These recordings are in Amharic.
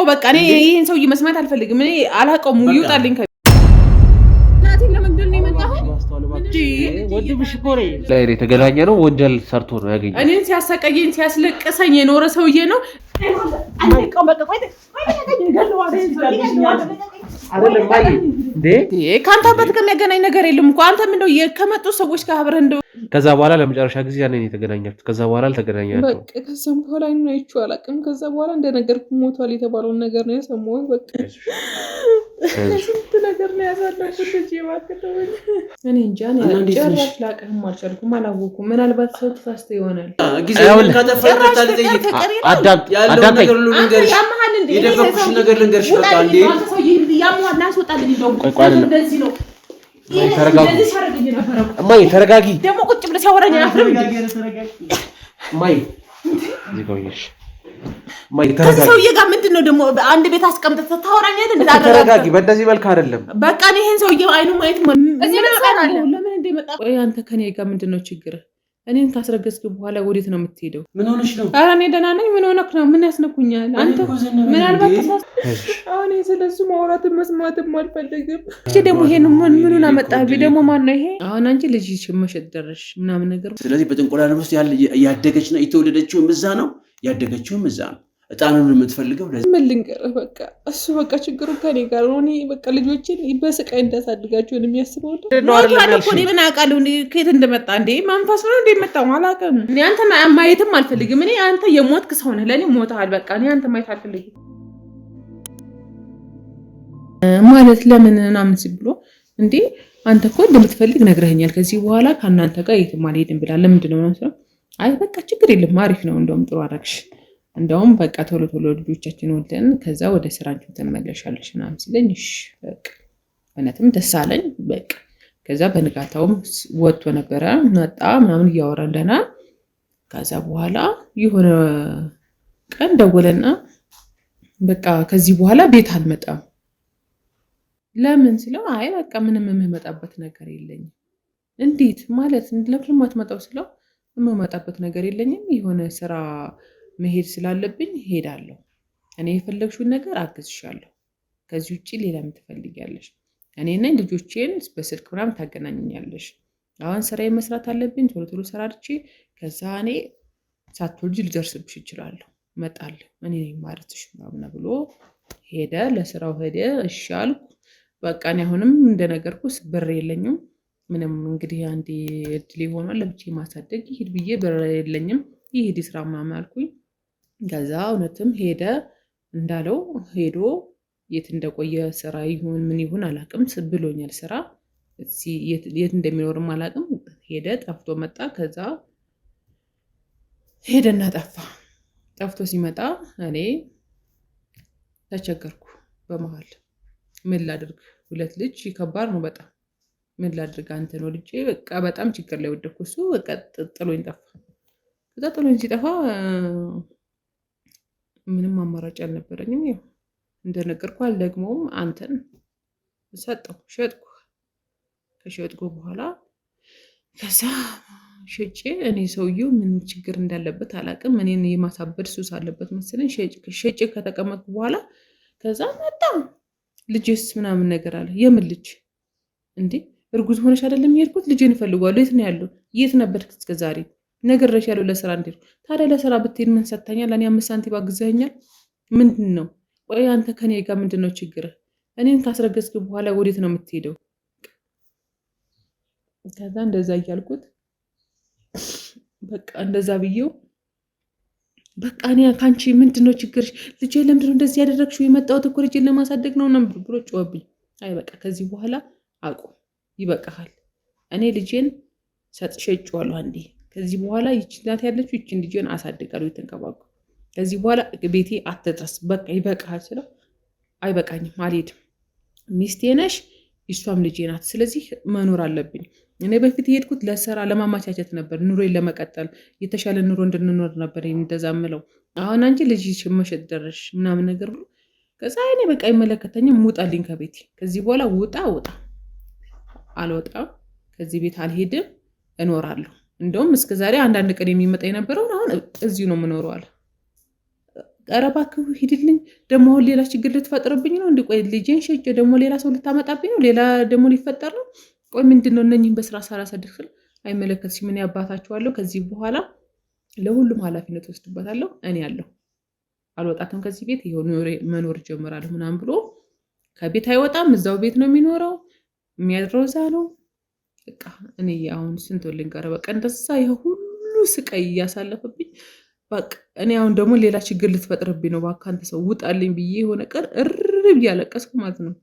በቃ እኔ ይሄን ሰውዬ መስማት አልፈልግም። እኔ አላውቀውም። ይውጣልኝ። ላይ የተገናኘ ነው። ወንጀል ሰርቶ ነው ያገኘው። እኔን ሲያሰቃየኝ ሲያስለቅሰኝ የኖረ ሰውዬ ነው። ከአንተ አባት ጋር የሚያገናኝ ነገር የለም እኮ አንተ ምንድነው ከመጡ ሰዎች ጋር አብረህ እንደው ከዛ በኋላ ለመጨረሻ ጊዜ ያንን የተገናኛችሁት? ከዛ በኋላ አልተገናኛችሁም? በቃ ከዛም በኋላ አይኑን አይቼው አላውቅም። ከዛ በኋላ እንደነገርኩህ ሞቷል የተባለውን ነገር ነው የሰማሁት። በቃ ስንት ነገር ነው ያሳለፍኩት። ልጅ እባክህ ተወኝ። እኔ እንጃ ጭራሽ ላውቅህም አልቻልኩም፣ አላወኩም። ምናልባት ሰው ተሳስቶ ይሆናል። ያለውን ነገር ሁሉ ልንገርሽ፣ የደበኩሽን ነገር ልንገርሽ። በቃ እንዴ እማዬ ተረጋጊ። ደግሞ ቁጭ ብለህ ሲያወራኝ አፍርም። እማዬ ከዚህ ሰውዬ ጋር ምንድን ነው ደግሞ አንድ ቤት አስቀምጠህ ታወራኛለህ? ተረጋጊ። በእንደዚህ መልክ አይደለም። በቃ እኔ ይሄን ሰውዬ አይኑ ማየት ለምን እንደመጣ። ቆይ አንተ ከኔ ጋር ምንድን ነው ችግርህ? እኔን ካስረገዝክ በኋላ ወዴት ነው የምትሄደው? ምን ሆነሽ ነው? ኧረ እኔ ደህና ነኝ። ምን ሆነክ ነው? ምን ያስነኩኛል? አንተ ምናልባት አሁን ስለሱ ማውራትም መስማትም አልፈልግም። እሺ ደግሞ ይሄን ምኑን አመጣህብኝ? ደግሞ ማን ነው ይሄ? አሁን አንቺ ልጅ መሸጥ ደረሽ ምናምን ነገር። ስለዚህ በጥንቆላ ውስጥ ያደገች ነው። የተወለደችውም እዛ ነው፣ ያደገችውም እዛ ነው። እጣኑን የምትፈልገው ምን ልንገርህ፣ በቃ እሱ በቃ ችግሩ ከኔ ጋር ነው። እኔ በቃ ልጆችን በስቃይ እንዳሳድጋቸው ነው የሚያስበው። ሞቷል እኮ እኔ ምን አውቃለሁ ከየት እንደመጣ። እንዴ መንፈስ ነው እንዴ መጣው አላውቅም። እኔ አንተ ማየትም አልፈልግም። እኔ አንተ የሞትክ ሰው ነህ፣ ለእኔ ሞተሃል። በቃ እኔ አንተ ማየት አልፈልግም ማለት ለምን ምናምን ሲል ብሎ እንዴ አንተ እኮ እንደምትፈልግ ነግረኸኛል። ከዚህ በኋላ ከእናንተ ጋር የትም አልሄድም ብላ ለምንድን ነው ምናምን ስለው አይ በቃ ችግር የለም አሪፍ ነው፣ እንደውም ጥሩ አደረግሽ እንደውም በቃ ቶሎ ቶሎ ልጆቻችን ወልደን ከዛ ወደ ስራችን ትመለሻለሽ ምናምን ሲለኝ፣ እሺ በቃ እውነትም ደስ አለኝ። በቃ ከዛ በንጋታውም ወጥቶ ነበረ መጣ ምናምን እያወራን ደህና። ከዛ በኋላ የሆነ ቀን ደወለና በቃ ከዚህ በኋላ ቤት አልመጣም። ለምን ስለው አይ በቃ ምንም የምመጣበት ነገር የለኝም። እንዴት ማለት ለምን የማትመጣው ስለው የምመጣበት ነገር የለኝም የሆነ ስራ መሄድ ስላለብኝ ሄዳለሁ። እኔ የፈለግሽውን ነገር አግዝሻለሁ። ከዚህ ውጭ ሌላ ምን ትፈልጊያለሽ? እኔ ነኝ ልጆቼን በስልክ ምናምን ታገናኘኛለሽ። አሁን ስራዬን መስራት አለብኝ። ቶሎ ቶሎ ሰራርቼ ከዛ እኔ ሳትወልጂ ልደርስብሽ እችላለሁ፣ እመጣለሁ፣ እኔ ነኝ ማረስሽ ምናምን ብሎ ሄደ። ለስራው ሄደ። እሺ አልኩ። በቃ እኔ አሁንም እንደነገርኩሽ ብር የለኝም ምንም። እንግዲህ አንዴ እድል ሆኗል ለብቻዬ ማሳደግ ይሄድ ብዬ ብር የለኝም ይሄድ ስራ ምናምን አልኩኝ። ከዛ እውነትም ሄደ እንዳለው ሄዶ የት እንደቆየ ስራ ይሁን ምን ይሁን አላቅም ብሎኛል። ስራ የት እንደሚኖርም አላቅም። ሄደ ጠፍቶ መጣ። ከዛ ሄደና ጠፋ። ጠፍቶ ሲመጣ እኔ ተቸገርኩ። በመሀል ምን ላድርግ? ሁለት ልጅ ከባድ ነው በጣም። ምን ላድርግ? አንተን ወልጄ በቃ በጣም ችግር ላይ ወደኩ። እሱ በቃ ጥሎኝ ጠፋ። ከዛ ጥሎኝ ሲጠፋ ምንም አማራጭ አልነበረኝም። ያው እንደነገርኩህ አልደግመውም። አንተን ሰጠው ሸጥኩ። ከሸጥኩ በኋላ ከዛ ሸጬ እኔ ሰውየው ምን ችግር እንዳለበት አላውቅም። እኔን የማሳበድ ሱስ አለበት መሰለኝ። ሸጬ ከተቀመጥኩ በኋላ ከዛ መጣ ልጅስ ምናምን ነገር አለ። የምን ልጅ እንዴ? እርጉዝ ሆነሽ አይደለም የሄድኩት? ልጄን እፈልገዋለሁ። የት ነው ያለው? የት ነበርክ እስከ ዛሬ? ነግሬሻለሁ ለስራ እንደሄድኩ። ታዲያ ለስራ ብትሄድ ምን ሰጥተኛል? ለእኔ 5 ሳንቲም አግዘኸኛል? ምንድን ነው? ቆይ አንተ ከኔ ጋር ምንድን ነው ችግርህ? እኔን ካስረገዝክ በኋላ ወዴት ነው የምትሄደው? ከዛ እንደዛ እያልኩት በቃ እንደዛ ብዬው በቃ እኔ ከአንቺ ምንድን ነው ችግርሽ? ልጄ ለምንድን ነው እንደዚህ ያደረግሽው? የመጣሁት እኮ ልጄን ለማሳደግ ነው ምናምን ብሎ ጮኸብኝ። አይ በቃ ከዚህ በኋላ አቁም፣ ይበቃሃል። እኔ ልጄን ሸጬዋለሁ አንዴ። ከዚህ በኋላ ይቺ ናት ያለችው፣ ይቺን ልጄን አሳድጋለሁ የተንከባከቡ። ከዚህ በኋላ ቤቴ አትድረስ፣ በቃ ይበቃሃል ስለው አይበቃኝም፣ አልሄድም። ሚስቴ ነሽ፣ እሷም ልጄ ናት። ስለዚህ መኖር አለብኝ። እኔ በፊት የሄድኩት ለስራ ለማመቻቸት ነበር፣ ኑሮን ለመቀጠል የተሻለ ኑሮ እንድንኖር ነበር እንደዛ ምለው። አሁን አንቺ ልጅ መሸጥ ደረሽ ምናምን ነገር ብሎ ከዛ እኔ በቃ አይመለከተኝም፣ ውጣልኝ ከቤቴ ከዚህ በኋላ ውጣ ውጣ። አልወጣም፣ ከዚህ ቤት አልሄድም፣ እኖራለሁ። እንደውም እስከ ዛሬ አንዳንድ ቀን የሚመጣ የነበረውን አሁን እዚሁ ነው የምኖረው አለ። ኧረ እባክህ ሂድልኝ፣ ደግሞ አሁን ሌላ ችግር ልትፈጥርብኝ ነው እንዲ፣ ቆይ ልጄን ሸጬ ደግሞ ሌላ ሰው ልታመጣብኝ ነው፣ ሌላ ደግሞ ሊፈጠር ነው። ቆይ ምንድን ነው እነኝህን በስራ ሳላሳድግ ስል አይመለከትሽም፣ እኔ አባታችኋለሁ፣ ከዚህ በኋላ ለሁሉም ኃላፊነት ወስድበታለሁ፣ እኔ አለሁ፣ አልወጣትም ከዚህ ቤት፣ ይኸው መኖር ጀምራለሁ ምናምን ብሎ ከቤት አይወጣም፣ እዛው ቤት ነው የሚኖረው፣ የሚያድረው እዛ ነው። በቃ እኔ አሁን ስንት ልንገርህ፣ በቃ እንደዛ ይኸው ሁሉ ስቃይ እያሳለፈብኝ በቃ እኔ አሁን ደግሞ ሌላ ችግር ልትፈጥርብኝ ነው፣ እባክህ አንተ ሰው ውጣልኝ ብዬ የሆነ ቀን እርር ብዬ አለቀስኩ ማለት ነው።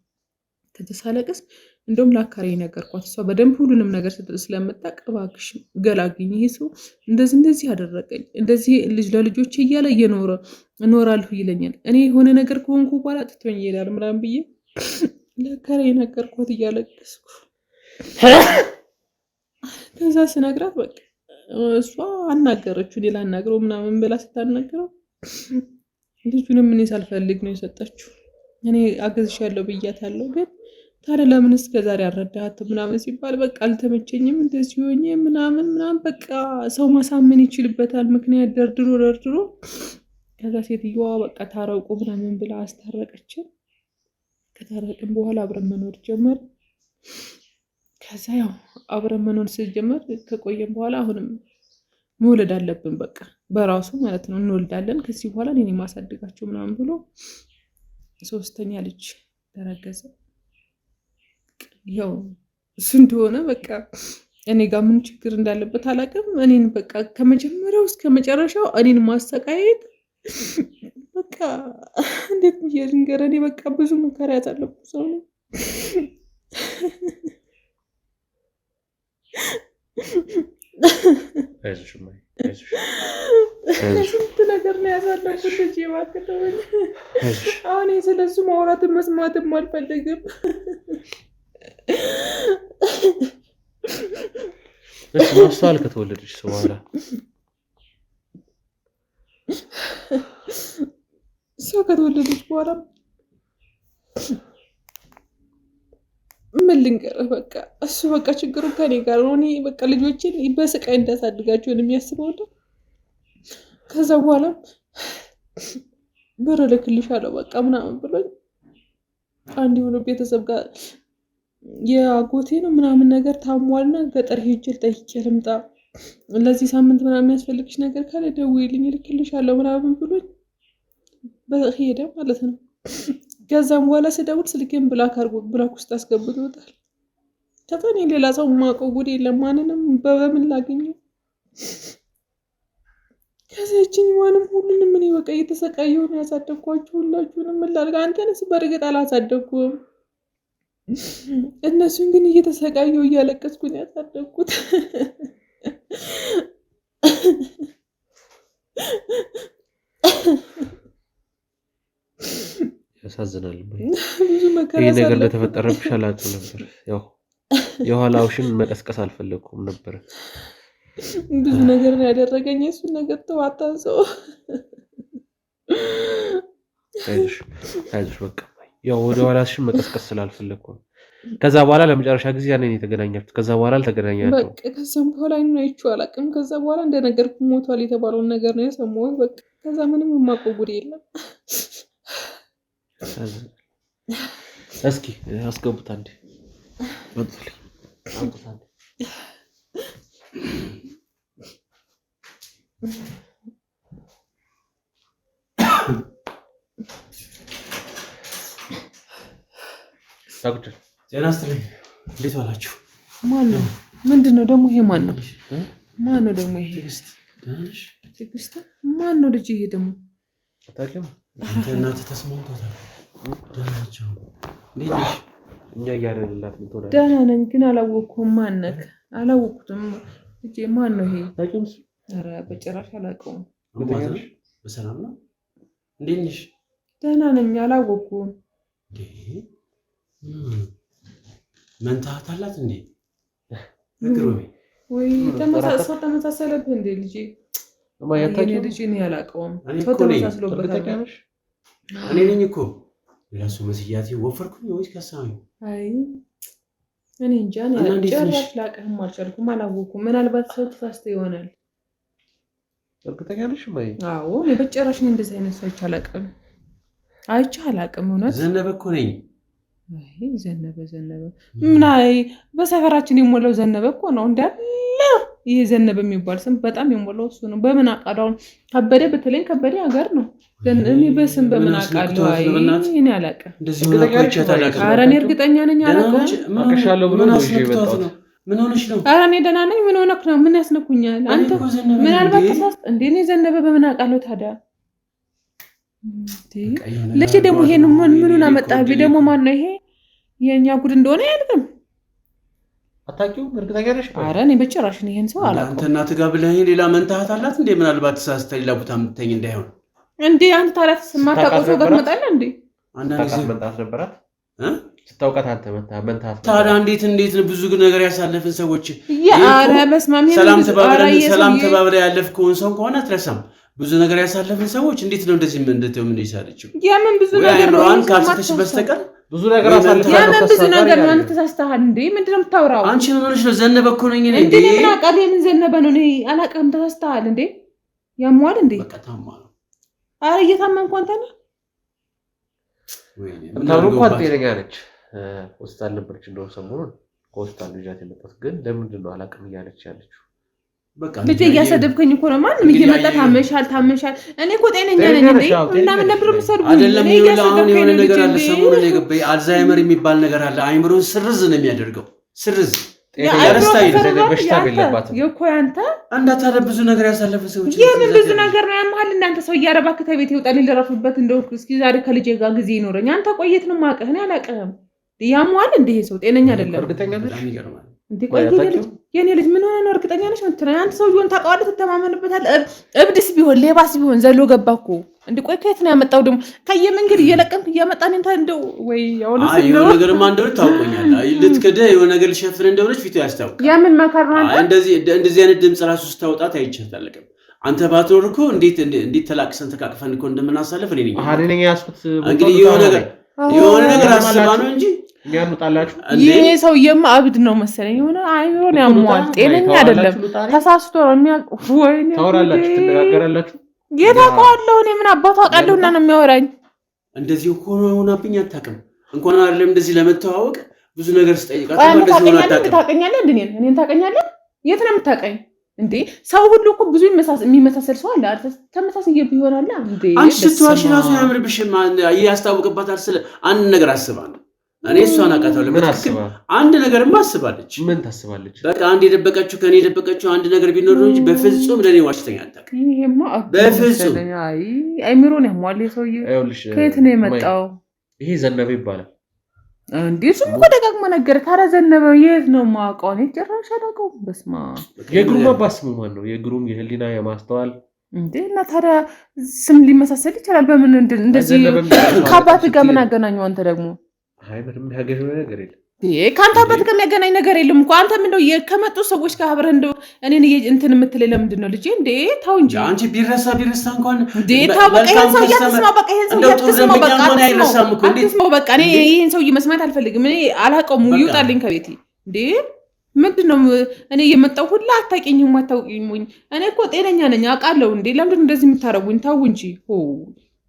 ከዛ ሳለቅስ እንደውም ለአካሪ ነገርኳት። እሷ በደንብ ሁሉንም ነገር ስለምታውቅ እባክሽ ገላግኝ፣ ይሄ ሰው እንደዚህ እንደዚህ አደረገኝ፣ እንደዚህ ልጅ ለልጆቼ እያለ እየኖረ እኖራለሁ ይለኛል፣ እኔ የሆነ ነገር ከሆንኩ በኋላ ትቶኝ ይሄዳል ምናምን ብዬ ለአካሪ ነገርኳት እያለቀስኩ። ከዛ ስነግራት በቃ እሷ አናገረችው፣ ሌላ አናግረው ምናምን ብላ ስታናግረው ልጁንም እኔ ሳልፈልግ ነው የሰጠችው። እኔ አገዝሻለሁ ብያታለሁ፣ ግን ታዲያ ለምን እስከ ዛሬ አልረዳሃትም ምናምን ሲባል በቃ አልተመቸኝም፣ እንደዚህ ሆኜ ምናምን ምናምን በቃ ሰው ማሳመን ይችልበታል ምክንያት ደርድሮ ደርድሮ። ከዛ ሴትዮዋ በቃ ታረቁ ምናምን ብላ አስታረቀችን። ከታረቅን በኋላ አብረን መኖር ጀመር። ከዛ ያው አብረን መኖር ስጀመር ከቆየን በኋላ አሁንም መውለድ አለብን በቃ በራሱ ማለት ነው እንወልዳለን፣ ከዚህ በኋላ እኔ ማሳድጋቸው ምናምን ብሎ ሶስተኛ ልጅ ተረገዘ። ያው እሱ እንደሆነ በቃ እኔ ጋር ምን ችግር እንዳለበት አላውቅም። እኔን በቃ ከመጀመሪያው እስከ መጨረሻው እኔን ማሰቃየት በቃ እንዴት ብዬ ልንገርህ? እኔ በቃ ብዙ መከራ ያሳለፍኩ ሰው ነው። ስንት ነገር ነው ያሳለፍኩት። ልጄ እባክህ ተወኝ። አሁን ስለሱ ማውራትም መስማትም አልፈልግም። እሺ ማስተዋል ከተወለደች በኋላ እሷ ከተወለደች በኋላ ምን ልንገርህ፣ በቃ እሱ በቃ ችግሩ ከኔ ጋር ነው። እኔ በቃ ልጆችን በስቃይ እንዳሳድጋቸው ነው የሚያስበው። ከዛ በኋላ ብር እልክልሻለሁ በቃ ምናምን ብሎኝ አንድ የሆነ ቤተሰብ ጋር የአጎቴ ነው ምናምን ነገር ታሟልና ገጠር ሄጄ ልጠይቄ ልምጣ፣ ለዚህ ሳምንት ምናምን የሚያስፈልግሽ ነገር ካለ ደውዪልኝ እልክልሻለሁ ምናምን ብሎኝ ሄደ ማለት ነው። ከዛም በኋላ ስደውል ስልኬን block አድርጎ block ውስጥ አስገብቶታል። ከዛ እኔ ሌላ ሰው የማውቀው ጉድ የለም፣ ማንንም በምን ላገኘው? ከዚያችን ማንም ሁሉንም እኔ በቃ እየተሰቃየሁ ነው ያሳደግኳችሁ ሁላችሁንም። ምን ላድርግ? አንተንስ በእርግጥ አላሳደግኩም፣ እነሱን ግን እየተሰቃየሁ እያለቀስኩ ነው ያሳደግኩት። ያሳዝናል። ብዙ መከራ ይህ ነገር አሳለፍኩ። እንደተፈጠረብሽ አላውቅም ነበር። ያው የኋላውሽን መቀስቀስ አልፈለግኩም ነበር። ብዙ ነገር ነው ያደረገኝ። የእሱን ነገር ተው አታንሰው። አይዞሽ አይዞሽ፣ በቃ ያው ወደ ኋላሽን መቀስቀስ ስላልፈለግኩ ነው። ከዛ በኋላ ለመጨረሻ ጊዜ ያንን የተገናኛችሁት? ከዛ በኋላ አልተገናኛችሁም? በቃ ከዛም በኋላ አይኑን አይቼው አላውቅም። ከዛ በኋላ እንደነገርኩህ ሞቷል የተባለውን ነገር ነው የሰማሁት። በቃ ከዛ ምንም የማውቀው ጉድ የለም። እስኪ አስገቡት አንዴ፣ አምጡልኝ፣ አምጡት አንዴ። ታጉድ ጤና ይስጥልኝ። እንዴት ዋላችሁ? ማን ነው? ምንድን ነው ደግሞ ይሄ? ማን ነው? ማን ነው ደግሞ ይሄ? ትዕግስት ደህና ነሽ? ትዕግስት ማን ነው ልጅ? ይሄ ደግሞ አታውቂውም? አንተ እናትህ ተስማምቷታል። ደህና ናቸው። እንዴት ነሽ? እኛ እያደረግላት ምን ትሆናለች? ደህና ነኝ ግን አላወቅኩም። ማን ነህ? አላወቅኩትም። ልጄ ማን ነው ይሄ? አታውቂውም? እሱ ኧረ በጭራሽ አላውቀውም። አሟት ነው? በሰላም ነው? እንዴት ነሽ? ደህና ነኝ፣ አላወቅኩም። እንዴ መንታሃት አላት እንዴ? ግሩሜ ወይ ሰው ተመሳሰለብህ እንዴ ልጄ? እማዬ አታውቂውም? ልጅ እኔ አላውቀውም። እኔ ሰው እኮ ነኝ። ተመሳስሎበታል። እርግጠኛ ነሽ? እኔ ነኝ እኮ ሌላ ሰው መስያቴ ወፈርኩኝ ወይስ ከሳሁኝ? አይ እኔ እንጃ፣ እኔ እና እንዴት ነሽ? ጭራሽ ላውቅህም አልቻልኩም፣ አላወኩም። ምናልባት ሰው ተሳስቶ ይሆናል። እርግጠኛ ነሽ? አዎ በጭራሽ እንደዚህ አይነት ሰው አይቼ አላውቅም፣ አይቼ አላውቅም። እውነት ዘነበ እኮ ነኝ። ዘነበ ዘነበ ምን በሰፈራችን የሞላው ዘነበ እኮ ነው እንዳለ። ይሄ ዘነበ የሚባል ስም በጣም የሞላው እሱ ነው። በምን አውቃለሁ? ከበደ በተለይም ከበደ ሀገር ነው። እኔ በስም በምን አውቃለሁ? አይ እኔ አላውቅም። ኧረ እኔ እርግጠኛ ነኝ አላውቅም። ምን ሆነሽ ነው? ኧረ እኔ ደህና ነኝ። ምን ሆነክ ነው? ምን ያስነኩኛል? አንተ ምናልባት ተሳስተ እንዴ? እኔ ዘነበ በምን አውቃለሁ ታዲያ? ልጅ ደግሞ ይሄን ምኑን አመጣህብኝ? ደግሞ ማን ነው ይሄ? የእኛ ጉድ እንደሆነ አያልቅም። አታውቂውም? እርግጠኛ ነሽ? ኧረ እኔ በጭራሽ ይሄን ሰው አላውቀውም። አንተ እናትህ ጋር ብለህ ሌላ መንታሃት አላት እንዴ? ምናልባት ተሳስተህ ሌላ ቦታ የምትተኝ እንዳይሆን እንዴ? አንተ ታዲያ የማታውቀው ሰው ጋር ትመጣለህ እንዴ? አንዳንድ ጊዜ መንታሃት ነበራት ስታውቃት አንተ መንታሃት ታዲያ እንዴት እንዴት ብዙ ነገር ያሳለፍን ሰዎች ኧረ በስመ አብ ሰላም ተባብለህ ያለፍከውን ሰው ከሆነ አትረሳም። ብዙ ነገር ያሳለፍን ሰዎች እንዴት ነው እንደዚህ ምን ይሳለችው? የምን ብዙ ነገር ነው? አእምሮዋን ካልስተሽ በስተቀር ብዙ ነገር አሳልፈን የምን ብዙ ነገር ነው? አንተ ተሳስተሃል እንዴ? ምንድን ነው የምታወራው? አንቺ ምን ሆነሽ ነው? ዘነበ እኮ ነኝ እኔ። እንዴ ምን አውቃለሁ? የምን ዘነበ ነው? እኔ አላውቅም። ተሳስተሃል እንዴ? ያሟል እንዴ? በቃ ታማ ነው። ኧረ እየታመምኩ አንተ ነህ። ታምሩ እንኳን ጤነኛ ነች። ሆስፒታል ነበረች እንደውም ሰሞኑን ከሆስፒታል ልጃት የመጣት ግን ለምንድን ነው አላውቅም እያለች ያለችው? ልጄ እያሰደብከኝ እኮ ነው። ማንም እየመጣ ታመሻል ታመሻል። እኔ እኮ ጤነኛ ነኝ እንዴ? እና ምን ነበር የምትሰድቡኝ? አይደለም አሁን የሆነ ነገር አለ። ሰሞኑን የገባኝ አልዛይመር የሚባል ነገር አለ። አይምሮን ስርዝ ነው የሚያደርገው። ስርዝ እንዳታለ ብዙ ነገር ያሳለፈ ሰዎች የምን ብዙ ነገር ነው ያመሃል? እናንተ ሰው እያረባክ ከቤት ይወጣል ልረፍበት እንደው እስኪ ዛሬ ከልጄ ጋር ጊዜ ይኖረኝ። አንተ ቆየት ነው የማውቅህ፣ እኔ አላውቅህም። ያመዋል እንዴ? ይሄ ሰው ጤነኛ አይደለም። እርግጠኛ ነሽ? የኔ ልጅ ምን ሆነ ነው? እርግጠኛ ነሽ? አንተ ሰውዬውን ታውቀዋለህ፣ ትተማመንበታለህ። እብድስ ቢሆን ሌባስ ቢሆን ዘሎ ገባ እኮ። እንደ ቆይ ከየት ነው ያመጣው ደግሞ? ከየመንገድ እየለቀምክ እያመጣ እኔን እንደው ወይ የሆነ ነገርማ እንደሆነ ታውቆኛል። ልትክድህ የሆነ ነገር ልሸፍን እንደሆነች ፊቱ ያስታውቃል። የምን መከር ነው አንተ? እንደዚህ አይነት ድምፅ ራሱ ስታወጣት አይቻት አለቅም። አንተ ባትኖር እኮ እንዴት እንዴት ተላቅሰን ተቃቅፈን እኮ እንደምናሳልፍ እኔ ነኝ ያዝኩት። እንግዲህ የሆነ ነገር አስባ ነው እንጂ ያሉጣላችሁ ይሄ ሰውዬማ እብድ ነው መሰለኝ። የሆነ አይምሮን ያሟል። ጤነኛ አይደለም። ተሳስቶ ነው የሚያውቅ። ወይኔ ታወራላችሁ፣ ትነጋገራላችሁ። የት አውቀዋለሁ እኔ ምን አባቱ አውቃለሁና ነው የሚያወራኝ። እንደዚህ እኮ ሆናብኝ አታውቅም። እንኳን አይደለም እንደዚህ ለመተዋወቅ ብዙ ነገር ስጠይቃት እንደዚህ ሆና አታውቅም። ታውቀኛለህ? እንደ እኔን እኔን ታውቀኛለህ? የት ነው የምታውቀኝ? እንዴ ሰው ሁሉ እኮ ብዙ የሚመሳሰል ሰው አለ። ተመሳሳይ ይሆናል እንዴ? አንቺ ስትዋሽ ራሱ አያምርብሽም፣ ያስታውቅባታል። ስለ አንድ ነገር አስባ ነው እኔ እሷን አውቃታለሁ። በትክክል አንድ ነገርማ አስባለች። ምን ታስባለች? በቃ አንድ የደበቀችው ከእኔ የደበቀችው አንድ ነገር ቢኖር ነው እንጂ በፍጹም ለእኔ ዋሽተኛ አታውቅም። በፍጹም አይምሮን ያሟል ሰውዬ። ከየት ነው የመጣው? ይሄ ዘነበ ይባላል። እንዴ እሱም እኮ ደጋግሞ ነገር። ታዲያ ዘነበ የት ነው የማውቀው? እኔ ጭራሽ አላውቀውም። በስመ አብ። የግሩም አባት ስሙ ማን ነው? የግሩም የህሊና የማስተዋል እንዴ እና ታዲያ ስም ሊመሳሰል ይችላል። በምን እንደዚህ ከአባት ጋር ምን አገናኘው? አንተ ደግሞ አይ ምንም የሚያገናኘው ነገር የለም። ከአንተ አባት ጋር የሚያገናኝ ነገር የለም እኮ። አንተም እንደው ከመጡ ሰዎች ጋር አብረህ እንደው እኔን እንትን የምትለኝ ለምንድን ነው ልጄ? እንዴ ተው እንጂ አንቺ ቢረሳ ቢረሳ እንኳን እንዴ ተው በቃ። ይሄን ሰውዬ አትስማው፣ በቃ ይሄን ሰውዬ አትስማው፣ በቃ አትስማው፣ በቃ እኔ ይሄን ሰውዬ መስማት አልፈልግም። እኔ አላውቀውም፣ ይውጣልኝ ከቤቴ። እንዴ ምንድን ነው እኔ እየመጣሁ ሁላ አታውቂኝም፣ አታውቂኝም። እኔ እኮ ጤነኛ ነኝ አውቃለሁ። እንዴ ለምንድን ነው እንደዚህ የምታረጉኝ? ተው እንጂ።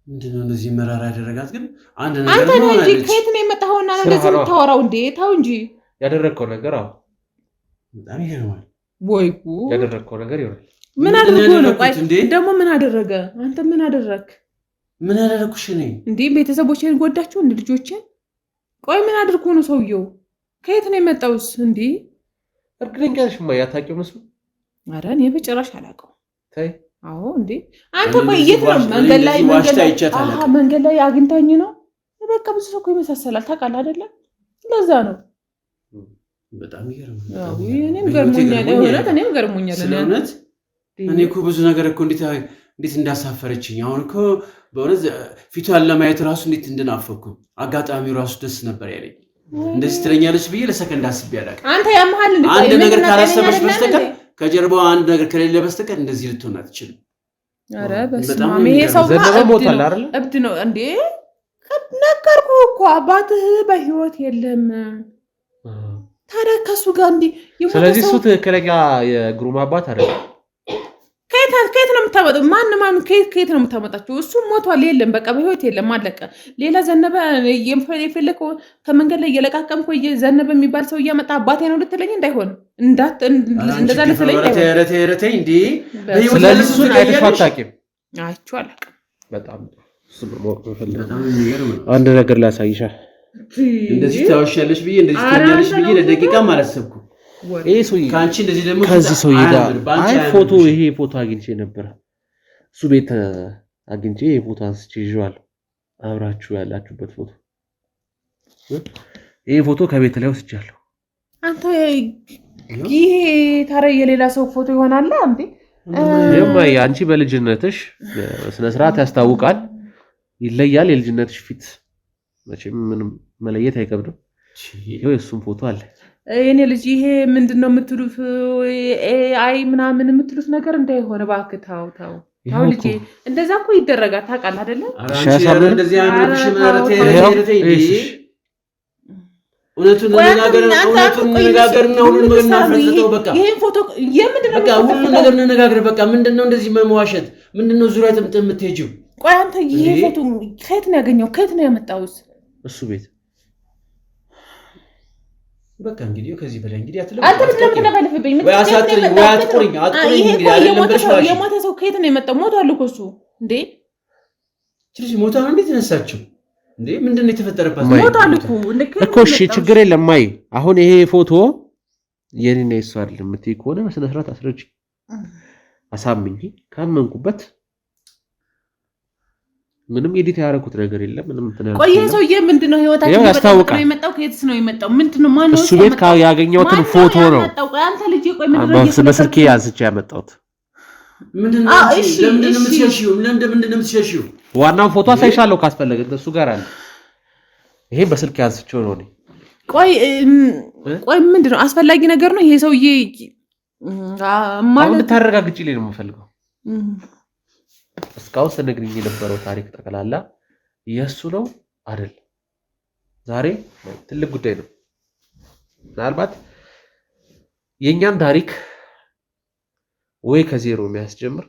ምንድነው እንደዚህ መራራ ያደረጋት? ግን አንድ ነገር አንተ ነህ እንጂ ከየት ነው የመጣኸውና ነው እንደዚህ የምታወራው? እንዴ ተው እንጂ። ያደረግከው ነገር አዎ፣ በጣም ይገርማል። ወይ ጉድ! ያደረግከው ነገር ይሆናል። ምን አድርጎ ነው? ቆይ ደግሞ ምን አደረገ? አንተ ምን አደረግክ? ምን አደረግኩሽ እኔ? እንዴ ቤተሰቦቼን ጎዳችሁ እንዴ? ልጆቼን? ቆይ ምን አድርጎ ነው ሰውየው? ከየት ነው የመጣውስ? እንዴ እርግጠኛ ነሽ? እማዬ አታውቂውም እሱ? ኧረ እኔ በጭራሽ አላውቀውም። ተይ አዎ እንዴ አንተ ቆይ የት ነው? መንገድ ላይ መንገድ ላይ አግኝታኝ ነው። በቃ ብዙ ሰው እኮ ይመሳሰላል ታውቃለህ አይደለ? ለዛ ነው። በጣም ይገርማል። እኔም ገርሞኛል፣ እውነት እኔም ገርሞኛል። ስለ እውነት እኔ እኮ ብዙ ነገር እኮ እንዴት እንዳሳፈረችኝ አሁን እኮ በእውነት ፊቷን ለማየት ራሱ እንዴት እንደናፈኩ አጋጣሚው ራሱ ደስ ነበር ያለኝ። እንደዚህ ትለኛለች ብዬ ለሰከንድ አስቤ አላውቅም። አንተ ያመሃል አንድ ነገር ካላሰበች በስተቀር ከጀርባዋ አንድ ነገር ከሌለ በስተቀር እንደዚህ ልትሆን አትችልም። ኧረ በስመ አብ ይሄ ሰው እብድ ነው እንዴ! ነገርኩህ እኮ አባትህ በህይወት የለም። ታዲያ ከእሱ ጋር እንዲህ ስለዚህ እሱ ትክክለኛ የግሩም አባት አይደለም። ከየት ነው የምታመጣው? ማን ማን ከየት ከየት ነው የምታመጣቸው? እሱ ሞቷል፣ የለም በቃ በህይወት የለም፣ አለቀ። ሌላ ዘነበ የፈለከው ከመንገድ ላይ እየለቃቀምኩ ዘነበ የሚባል ሰው እያመጣ አባቴ ነው ልትለኝ እንዳይሆን፣ እንደዛ ልትለኝ እንዳይሆን። ስለዚህ እሱን አይተሽው አታውቂም? አይቼው አላውቅም። በጣም አንድ ነገር ላሳይሻ። እንደዚህ ታወሻለሽ ብዬ እንደዚህ ትሆኛለሽ ብዬ ለደቂቃም አላሰብኩም። ይሄ ሰውዬ ከዚህ ሰውዬ ጋር አይ ፎቶ ይሄ ፎቶ አግኝቼ ነበረ እሱ ቤት አግኝቼ ይሄ ፎቶ አንስቼ ይዤዋለሁ። አብራችሁ ያላችሁበት ፎቶ ይሄ ፎቶ ከቤት ላይ ወስጃለሁ። አንተ ይሄ ታዲያ የሌላ ሰው ፎቶ ይሆናል እንዴ? አንቺ በልጅነትሽ ስነ ስርዓት ያስታውቃል፣ ይለያል። የልጅነትሽ ፊት መቼም ምንም መለየት አይከብድም። ይኸው የእሱም ፎቶ አለ። የኔ ልጅ ይሄ ምንድን ነው የምትሉት? አይ ምናምን የምትሉት ነገር እንዳይሆነ እባክህ ተው ተው ተው ልጄ። እንደዛ እኮ ይደረጋል ታውቃለህ አይደለ? እውነቱን እንነጋገርና ሁሉን ነገር እንነጋገር። በቃ ምንድን ነው እንደዚህ መዋሸት? ምንድን ነው ዙሪያ ጥምጥም የምትሄጂው? ቆይ አንተ ይሄ ፎቶ ከየት ነው ያገኘው? ከየት ነው ያመጣውስ? እሱ ቤት በቃ እንግዲህ ከዚህ በላይ እንግዲህ አንተ ምንድን ነው የምትለፈልፍብኝ? የሞተ ሰው ከየት ነው የመጣው? ሞቷል እኮ እሱ እንዴ! ሞታ ነው እንዴት ተነሳችው እንዴ? ምንድን ነው የተፈጠረባት? ሞቷል እኮ እኮ። እሺ ችግር የለም ማይ፣ አሁን ይሄ ፎቶ የኔና የእሱ አይደለም የምትይ ከሆነ በስነ ስርዓት አስረጅ፣ አሳምኝ። ካመንኩበት ምንም edit ያደረኩት ነገር የለም። ምንም እንትን ያደረኩት ቆይ፣ ይሄ ሰውዬ ምንድን ነው ህይወታችን ያስታውቃል። ነው የመጣው? ከየትስ ነው የመጣው? ምንድን ነው ማነው? እሱ ቤት ያገኘሁትን ፎቶ ነው አንተ ልጅ፣ ቆይ ምንድን ነው በስልኬ አንስቼ ያመጣሁት። ምንድን ነው? ለምንድን ነው የምትሸሺው? ለምንድን ነው የምትሸሺው? ዋናው ፎቶ አሳይሻለሁ ካስፈለገ እሱ ጋር አለ። ይሄ በስልኬ አንስቼው ነው እኔ። ቆይ ቆይ፣ ምንድን ነው አስፈላጊ ነገር ነው ይሄ ሰውዬ ማለት? እንድታረጋግጪልኝ ነው የምፈልገው። እስካሁን ስነግሪኝ የነበረው ታሪክ ጠቅላላ የእሱ ነው አይደል? ዛሬ ትልቅ ጉዳይ ነው። ምናልባት የእኛን ታሪክ ወይ ከዜሮ የሚያስጀምር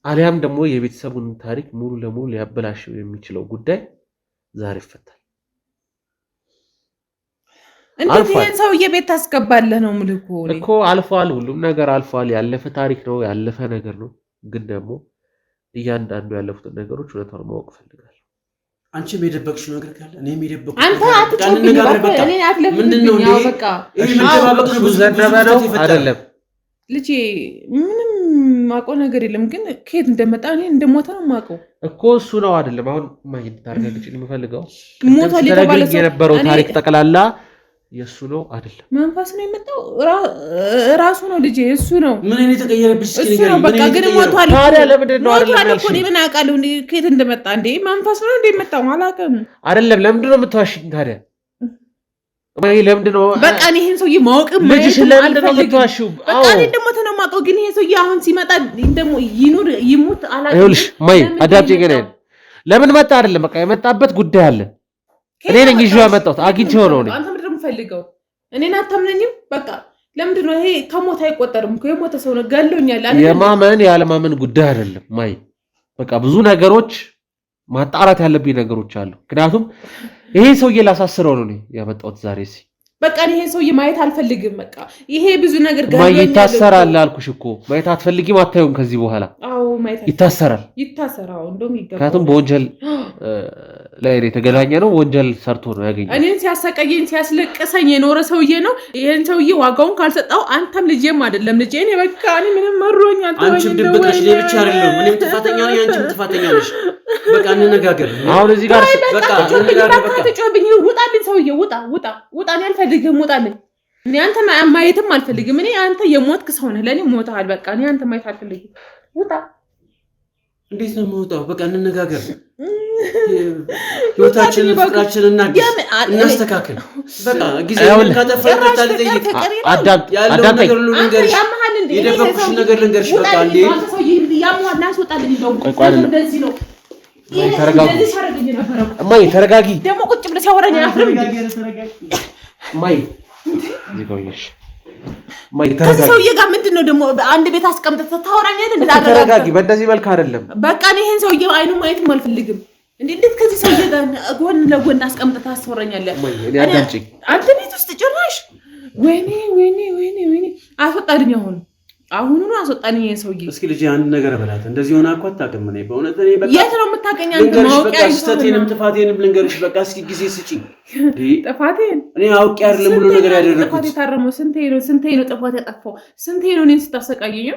አሊያም ደግሞ የቤተሰቡን ታሪክ ሙሉ ለሙሉ ሊያበላሸው የሚችለው ጉዳይ ዛሬ ይፈታል። እንዴት ይሄን ሰውዬ ቤት ታስገባለህ ነው የምልህ እኮ። አልፏል፣ ሁሉም ነገር አልፏል። ያለፈ ታሪክ ነው፣ ያለፈ ነገር ነው። ግን ደግሞ እያንዳንዱ ያለፉትን ነገሮች እውነታውን ማወቅ እፈልጋለሁ። አንቺም የደበቅሽው ነገር ካለ እኔም የደበቅኩት አንተ አትጮህብኝ፣ እኔ አትለፍልብኝ። በቃ ዘነበ ነው አይደለም ልጄ፣ ምንም የማውቀው ነገር የለም። ግን ከየት እንደመጣ እኔ እንደሞተ ነው የማውቀው እኮ እሱ ነው አይደለም። አሁን ማየት ታረጋግጪ የምፈልገው ሞቷል የተባለ ሰው የነበረው ታሪክ ጠቅላላ የእሱ ነው አይደለም? መንፈስ ነው የመጣው ራሱ ነው ልጄ፣ እሱ ነው። ምን እኔ ተቀየረብሽ? እሱ ነው በቃ። ግን ሞቷል። ታዲያ ለምንድን ነው አይደለም ሞቷል እኮ እኔ ምን አውቃለሁ ከየት እንደመጣ? እንዴ መንፈስ ነው እንዴ የመጣው? አላውቅም። አይደለም ለምንድን ነው የምትዋሽኝ ታዲያ? ለምንድን ነው በቃ እኔ ይሄን ሰውዬ ማወቅም ልጅሽን ለምንድን ነው የምትዋሺው? በቃ እኔ እንደሞተ ነው የማውቀው። ግን ይሄ ሰውዬ አሁን ሲመጣ ደግሞ ይኑር ይሙት አላውቅም። ይኸውልሽ ማይ አዳምጪኝ። ግን ለምን መጣ አይደለም በቃ የመጣበት ጉዳይ አለ። እኔ ነኝ ይዤው ያመጣሁት አግኝቼው ነው እኔ። አንተ ምንድን ነው የምፈልገው? እኔን አታምነኝም? በቃ ለምንድን ነው ይሄ ከሞት አይቆጠርም እኮ የሞተ ሰው ነው፣ ገሎኛል። የማመን ያለማመን ጉዳይ አይደለም ማይ። በቃ ብዙ ነገሮች ማጣራት ያለብኝ ነገሮች አሉ። ምክንያቱም ይሄ ሰውዬ ላሳስረው ነው ያመጣሁት ዛሬ። እዚህ በቃ ይሄ ሰውዬ ማየት አልፈልግም። በቃ ይሄ ብዙ ነገር ጋር ይታሰራል አልኩሽ እኮ ማየት አትፈልጊም፣ አታዩም ከዚህ በኋላ። አዎ ማየት ይታሰራል፣ ይታሰራል። እንደውም ይገባል። ምክንያቱም በወንጀል ላይ የተገናኘ ነው። ወንጀል ሰርቶ ነው ያገኘው። እኔን ሲያሰቃየኝ ሲያስለቅሰኝ የኖረ ሰውዬ ነው። ይሄን ሰውዬ ዋጋውን ካልሰጠው አንተም ልጄም አይደለም ልጄ። እኔ በቃ እኔ ምንም መሮኛል። አንቺም ድብቅ ነሽ፣ እኔ ብቻ አይደለም። እኔም ጥፋተኛ ነኝ፣ አንቺም ጥፋተኛ ነሽ። በቃ እንነጋገር። አሁን እዚህ ጋር በቃ አትጮህብኝ። ውጣልኝ ሰውዬ፣ ውጣ፣ ውጣ፣ ውጣ። እኔ አልፈልግህም፣ ውጣልኝ። እኔ አንተ ማየትም አልፈልግም። እኔ አንተ የሞትክ ሰው ነህ፣ ለእኔ ሞተሃል። በቃ እኔ አንተ ማየት አልፈልግም። ውጣ። እንዴት ነው የምወጣው? በቃ እንነጋገር። ህይወታችንን ፍቅራችንን እናስተካክል። በቃ ጊዜ ካጠፋ ይቅርታ ልጠይቅ፣ ያለውን ነገር ሁሉ ልንገርሽ፣ የደበኩሽን ነገር ልንገርሽ። በቃ እንዴ እማዬ ተረጋጊ። ደግሞ ቁጭ ብለህ ሲያወራኝ አያፍርም እንዴ? እማዬ እዚህ ጋር ሆነሽ ከዚህ ሰውዬ ጋር ምንድን ነው ደግሞ አንድ ቤት አስቀምጠህ ታወራኛለህ? ተረጋጊ። በእንደዚህ መልክ አይደለም። በቃ እኔ ይሄን ሰውዬ አይኑ ማየትም አልፈልግም። እንዴት ከዚህ ሰውዬ ጋር ጎን ለጎን አስቀምጠህ ታስወራኛለህ? አንተ ቤት ውስጥ ጭራሽ። ወይኔ ወይኔ ወይኔ ወይኔ! አስወጣልኝ አሁን አሁኑኑ አስወጣልኝ ይሄን ሰውዬ። እስኪ ልጄ አንድ ነገር በላት። እንደዚህ ሆና እኮ አታውቅም። እኔ በእውነት እኔ በቃ የት ነው የምታውቀኝ? አንተ ማወቂያ ስህተቴንም ጥፋቴንም ልንገርሽ። በቃ እስኪ ጊዜ ስጪኝ። ጥፋቴን እኔ አውቄ አይደለም ሁሉ ነገር ያደረኩት። ጥፋቴ የታረመው ስንቴ ነው? ስንቴ ነው ጥፋት ያጠፋው? ስንቴ ነው እኔን ስታሰቃየኝ፣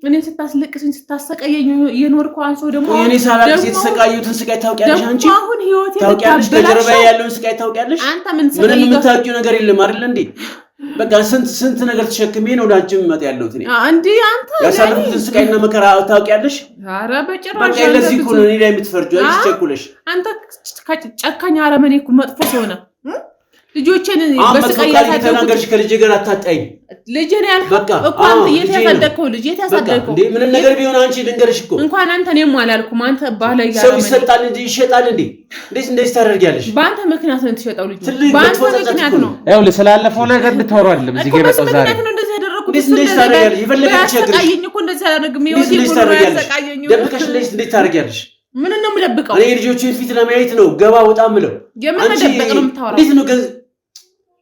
እኔን ስታስለቅስኝ፣ ስታሰቃየኝ የኖርከው? አንሶ ደግሞ እኔ ሳላቅስ የተሰቃዩትን ስቃይ ታውቂያለሽ አንቺ። አሁን ህይወቴ ታውቂያለሽ፣ ከጀርባዬ ያለውን ስቃይ ታውቂያለሽ። አንተ ምን ምንም የምታውቂው ነገር የለም አይደል እንዴ? በቃ ስንት ስንት ነገር ተሸክሜ ነው ወደ አንቺ የምመጣ ያለሁት እኔ። እንዴ አንተ ያሳለፍኩትን ስቃይና መከራ ታውቂያለሽ? ኧረ በጭራሽ። በቃ ለዚህ እኮ ነው እኔ ላይ የምትፈርጂው። አንቺ ቸኩለሽ። አንተ ጨካኝ አረመኔ እኮ መጥፎ ሰው ነህ። ልጆችን በስቃይ ያሳደግኩት ከልጄ ጋር አታጣይኝ። ልጄን ያልከው እኮ አንተ የት ያሳደግከው ልጅ የት ያሳደግከው? እንዴ ምንም ነገር ቢሆን አንቺ ልንገርሽ እኮ እንኳን አንተ እኔም አላልኩም። አንተ ባለጌ ሰው ይሰጣል እንጂ ይሸጣል እንዴ? እንዴት እንደዚህ ታደርጊያለሽ? በአንተ ምክንያት ነው የተሸጠው ልጅ። በአንተ ምክንያት ነው። ይኸውልህ ስላለፈው ነገር እንድታወሩ አይደለም እዚህ ጋር የመጣው ዛሬ። ምክንያት ነው እንደዚህ ያደረኩት። እንዴት እንደዚህ ታደርጊያለሽ? የፈለገ ቢቸግርሽ እኮ እንደዚህ አላደርግም። ህይወቴ እኮ ነው ያሰቃየኝ። ደብቀሽ እንደዚህ እንዴት ታደርጊያለሽ? ምን ነው የምደብቀው? እኔ የልጆቼን ፊት ለማየት ነው ገባ ወጣ የምለው። የምን መደበቅ ነው የምታወራው? እንዴት ነው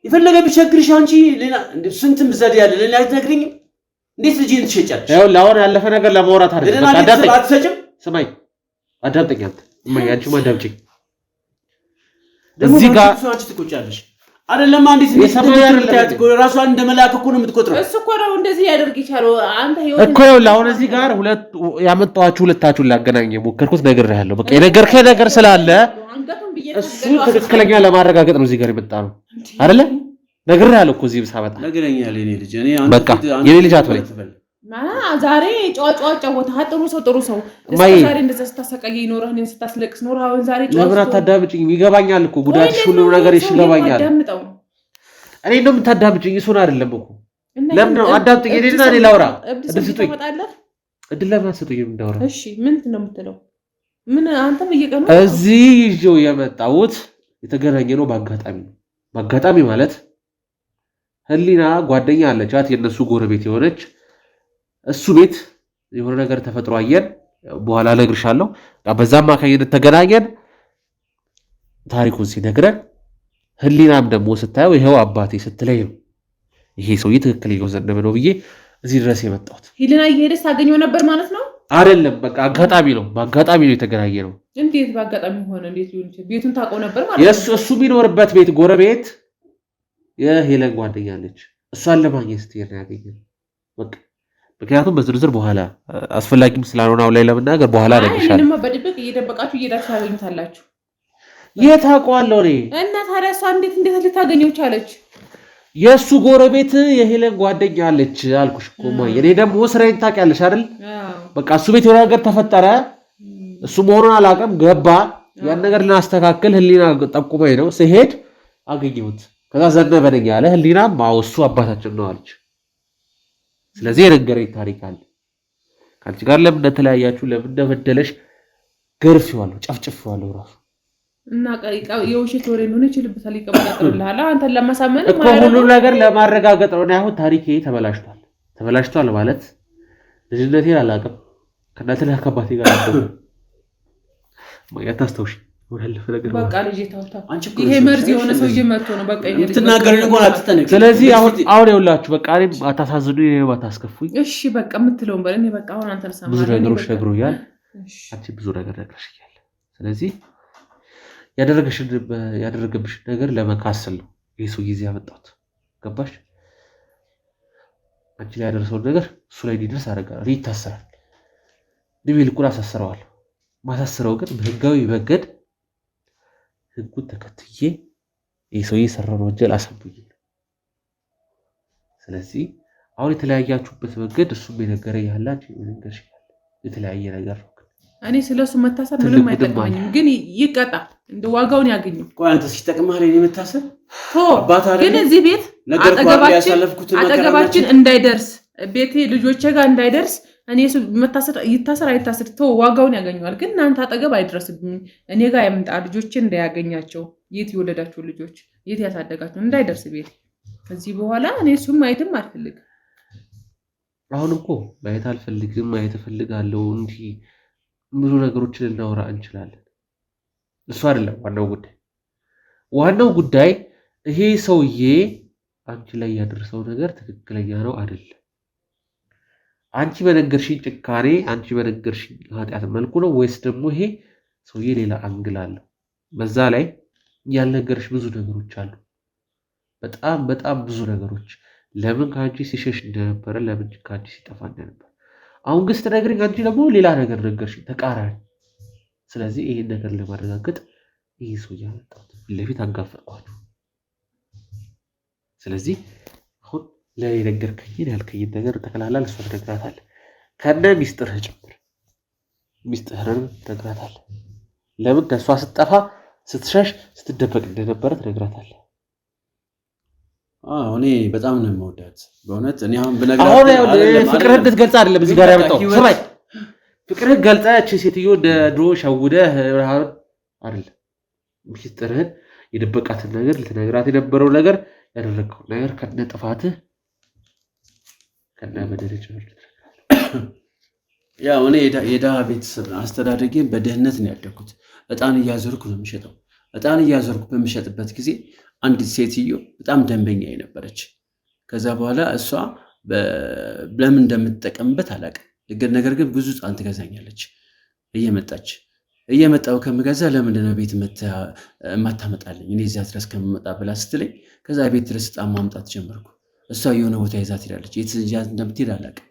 የፈለገ ቢቸግርሽ አንቺ ሌላ ስንትም ዘዴ ያለ ሌላ አትነግሪኝም? እንዴት ልጄን ትሸጫለሽ? ይኸውልህ አሁን ያለፈ ነገር ለማውራት አይደለም። በቃ አዳምጠኝ። አትሰጭም? ስማኝ፣ አዳምጠኝ አንተ እማዬ፣ አንቺም አዳምጪኝ። እዚህ ጋር አንቺ ትቆጫለሽ አይደለም? እንዴት እንዴት ራሷን እንደ መልአክ እኮ ነው የምትቆጥረው። እሱ እኮ ነው እንደዚህ ያደርግ ይቻለው። አንተ ህይወት እኮ ይኸውልህ አሁን እዚህ ጋር ሁለት ያመጣኋችሁ ሁለታችሁን ላገናኝ የሞከርኩት ነግሬሃለሁ። በቃ የነገርከኝ ነገር ስላለ እሱ ትክክለኛ ለማረጋገጥ ነው እዚህ ጋር የመጣ ነው አይደለ? ነግሬሃለሁ እኮ እዚህ ሳመጣ ነግረኛል። የኔ ልጅ እኔ በቃ የኔ ልጅ አትበለኝ። ዛሬ ጨዋ ጨዋ ጫወታ ጥሩ ሰው ጥሩ ሰው ዛሬ እንደዛ ስታሰቃየኝ ኖረህ እኔን ስታስለቅስ ኖረህ አሁን ዛሬ ጨዋ ለምን አታዳምጪኝም? ይገባኛል እኮ ጉዳትሽ፣ ሁሉም ነገር ይገባኛል። እኔ ነው የምታዳምጪኝ፣ እሱን አይደለም እኮ። ለምን ነው አዳምጪኝ። እኔና እኔ ላውራ። እድል ስጡኝ፣ እድል ለምን አትሰጡኝም እንዳወራ? እሺ ምንድን ነው የምትለው? ምን አንተም እየቀኑ እዚህ ይዤው የመጣሁት የተገናኘ ነው በአጋጣሚ ነው። በአጋጣሚ ማለት ህሊና ጓደኛ አለቻት የእነሱ ጎረቤት የሆነች እሱ ቤት የሆነ ነገር ተፈጥሮ አየን። በኋላ እነግርሻለሁ። በዛ አማካኝነት ተገናኘን። ታሪኩን ሲነግረን ህሊናም ደግሞ ስታየው ይኸው አባቴ ስትለኝ ነው ይሄ ሰውዬ ትክክለኛው ዘነበ ነው ብዬ እዚህ ድረስ የመጣሁት። ህሊና እየሄደች ታገኘው ነበር ማለት ነው? አይደለም፣ በቃ አጋጣሚ ነው። በአጋጣሚ ነው የተገናኘ ነው። እንዴት በአጋጣሚ ሆነ? እንዴት ሊሆን ይችላል? ቤቱን ታውቀው ነበር ማለት ነው? እሱ የሚኖርበት ቤት ጎረቤት የሄለን ጓደኛ አለች። እሷን ለማግኘት ስትሄድ ነው ያገኘን። በቃ ምክንያቱም በዝርዝር በኋላ አስፈላጊም ስላልሆነ አሁን ላይ ለመናገር በኋላ እነግርሻለሁ። በድብቅ እየደበቃችሁ እየሄዳችሁ ታገኙታላችሁ። የት አውቀዋለሁ እኔ? እና ታዲያ እሷ እንዴት እንዴት ልታገኘው ቻለች? የእሱ ጎረቤት የሄለን ጓደኛ አለች አልኩሽ እኮ እማዬ። እኔ ደግሞ ስራዬን ታውቂያለሽ አይደል? በቃ እሱ ቤት የሆነ ነገር ተፈጠረ። እሱ መሆኑን አላውቅም። ገባ። ያን ነገር ልናስተካክል ህሊና ጠቁመኝ ነው ስሄድ አገኘሁት። ከዛ ዘነበ ነኝ አለ። ህሊናም አዎ እሱ አባታችን ነው አለች። ስለዚህ የነገረኝ ታሪክ አለ። ከአንቺ ጋር ለምን እንደተለያያችሁ ለምን እንደበደለሽ ገርፌዋለሁ፣ ጨፍጭፌዋለሁ ራሱ እና የውሸት ወሬ ምን ይችልበታል፣ ይቀበላል። አንተን ለማሳመን እኮ ሁሉም ነገር ለማረጋገጥ ነው። አሁን ታሪኬ ተበላሽቷል። ተበላሽቷል ማለት ልጅነቴን አላውቅም። ከእናትና ከአባቴ ጋር አታስታውሺ። በቃ ልጄ ተው ተው፣ ይሄ መርዝ የሆነ ሰውዬ መጥቶ ነው። በቃ ስለዚህ አሁን ይኸውላችሁ በቃ እኔም አታሳዝኑኝ፣ እኔም አታስከፉኝ። እሺ በቃ የምትለውን በል። እኔ በቃ አሁን አንተን ብዙ ነገሮች ነግሮኛል፣ አንቺ ብዙ ነገር ነግረሽኛል። ስለዚህ ያደረገብሽን ነገር ለመካሰል ነው ይህ ሰው ጊዜ ያመጣሁት። ገባሽ? አንቺ ላይ ያደረሰውን ነገር እሱ ላይ እንዲደርስ አደርጋለሁ። ይታሰራል፣ እድሜ ልኩን አሳስረዋለሁ። ማሳስረው ግን በህጋዊ መንገድ ህጉን ተከትዬ ይህ ሰውዬ የሰራውን ወንጀል አሳምኜ ነው። ስለዚህ አሁን የተለያያችሁበት መንገድ እሱም የነገረኝ ያለ አንቺ የነገርሽ ያለ የተለያየ ነገር ነው። እኔ ስለሱ መታሰር ምንም አይጠቅመኝም፣ ግን ይቀጣ እንደ ዋጋውን ያገኘው። ቆይ አንተ ሲጠቅምህ እኔ መታሰር ግን እዚህ ቤት አጠገባችን እንዳይደርስ ቤቴ ልጆቼ ጋር እንዳይደርስ እኔ መታሰር ይታሰር አይታሰር ተው ዋጋውን ያገኘዋል። ግን እናንተ አጠገብ አይድረስብኝ፣ እኔ ጋር ያምጣ፣ ልጆቼ እንዳያገኛቸው። የት የወለዳችሁ ልጆች የት ያሳደጋችሁ እንዳይደርስ ቤቴ። ከዚህ በኋላ እኔ እሱም ማየትም አልፈልግም። አሁን እኮ ማየት አልፈልግም፣ ማየት እፈልጋለሁ፣ እንዲህ ብዙ ነገሮችን ልናወራ እንችላለን። እሱ አይደለም ዋናው ጉዳይ። ዋናው ጉዳይ ይሄ ሰውዬ አንቺ ላይ ያደረሰው ነገር ትክክለኛ ነው አይደለም? አንቺ በነገርሽኝ ጭካኔ፣ አንቺ በነገርሽኝ ኃጢአት መልኩ ነው ወይስ ደግሞ ይሄ ሰውዬ ሌላ angle አለው? በዛ ላይ ያልነገርሽ ብዙ ነገሮች አሉ። በጣም በጣም ብዙ ነገሮች፣ ለምን ከአንቺ ሲሸሽ እንደነበረ፣ ለምን ከአንቺ ሲጠፋ እንደነበረ። አሁን ግን ስትነግሪኝ አንቺ ደግሞ ሌላ ነገር ነገርሽኝ፣ ተቃራኒ። ስለዚህ ይሄን ነገር ለማረጋገጥ ይህ ሰውዬ አመጣሁት፣ ፊት ለፊት አጋፈጥኳችሁ። ስለዚህ አሁን ለእኔ ነገርከኝን ያልከኝን ነገር ጠቅላላ ለእሷ ትነግራታለህ፣ ከነ ሚስጥርህ ጭምር ሚስጥርህን ትነግራታለህ። ለምን ከእሷ ስትጠፋ ስትሸሽ ስትደበቅ እንደነበረ ትነግራታለህ። አዎ እኔ በጣም ነው የምወዳት በእውነት። እኔ አሁን ብነግራት አሁን ፍቅርህን እንድትገልጽ አይደለም እዚህ ጋር ያመጣው። ስማኝ፣ ፍቅርህን ገልጸህ እቺ ሴትዮ እንደ ድሮ ሸውደህ አይደለም፣ ሚስጥርህን የደበቃትን ነገር ልትነግራት የነበረው ነገር ያደረግከው ነገር ከነ ጥፋትህ ከነ በደልህ ጭምር ልትነግራት። ያው እኔ የድሃ ቤተሰብ አስተዳደጌን በድህነት ነው ያደግኩት። ዕጣን እያዞርኩ ነው የምሸጠው። ዕጣን እያዞርኩ በምሸጥበት ጊዜ አንዲት ሴትዮ በጣም ደንበኛ የነበረች። ከዛ በኋላ እሷ ለምን እንደምትጠቀምበት አላውቅም፣ ነገር ግን ብዙ ዕጣን ትገዛኛለች እየመጣች እየመጣሁ ከምገዛ ለምንድን ነው ቤት የማታመጣልኝ እኔ እዚያ ድረስ ከምመጣ ብላ ስትለኝ፣ ከዛ ቤት ድረስ ዕጣን ማምጣት ጀመርኩ። እሷ የሆነ ቦታ ይዛ ትሄዳለች፣ የት ይዛት እንደምትሄድ አላውቅም።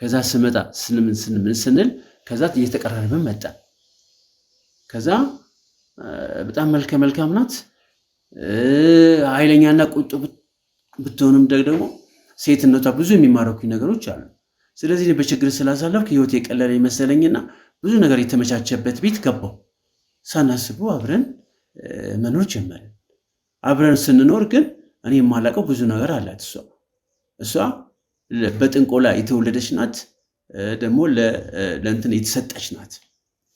ከዛ ስመጣ ስንምን ስንምን ስንል ከዛ እየተቀራረብን መጣ። ከዛ በጣም መልከ መልካም ናት፣ ኃይለኛና ቁጡ ብትሆንም ደግሞ ሴትነቷ ብዙ የሚማረኩኝ ነገሮች አሉ። ስለዚህ በችግር ስላሳለፍኩ ህይወት የቀለለ መሰለኝና ብዙ ነገር የተመቻቸበት ቤት ገባው። ሳናስበው አብረን መኖር ጀመርን። አብረን ስንኖር ግን እኔ የማላውቀው ብዙ ነገር አላት። እሷ በጥንቆላ የተወለደች ናት፣ ደግሞ ለእንትን የተሰጠች ናት።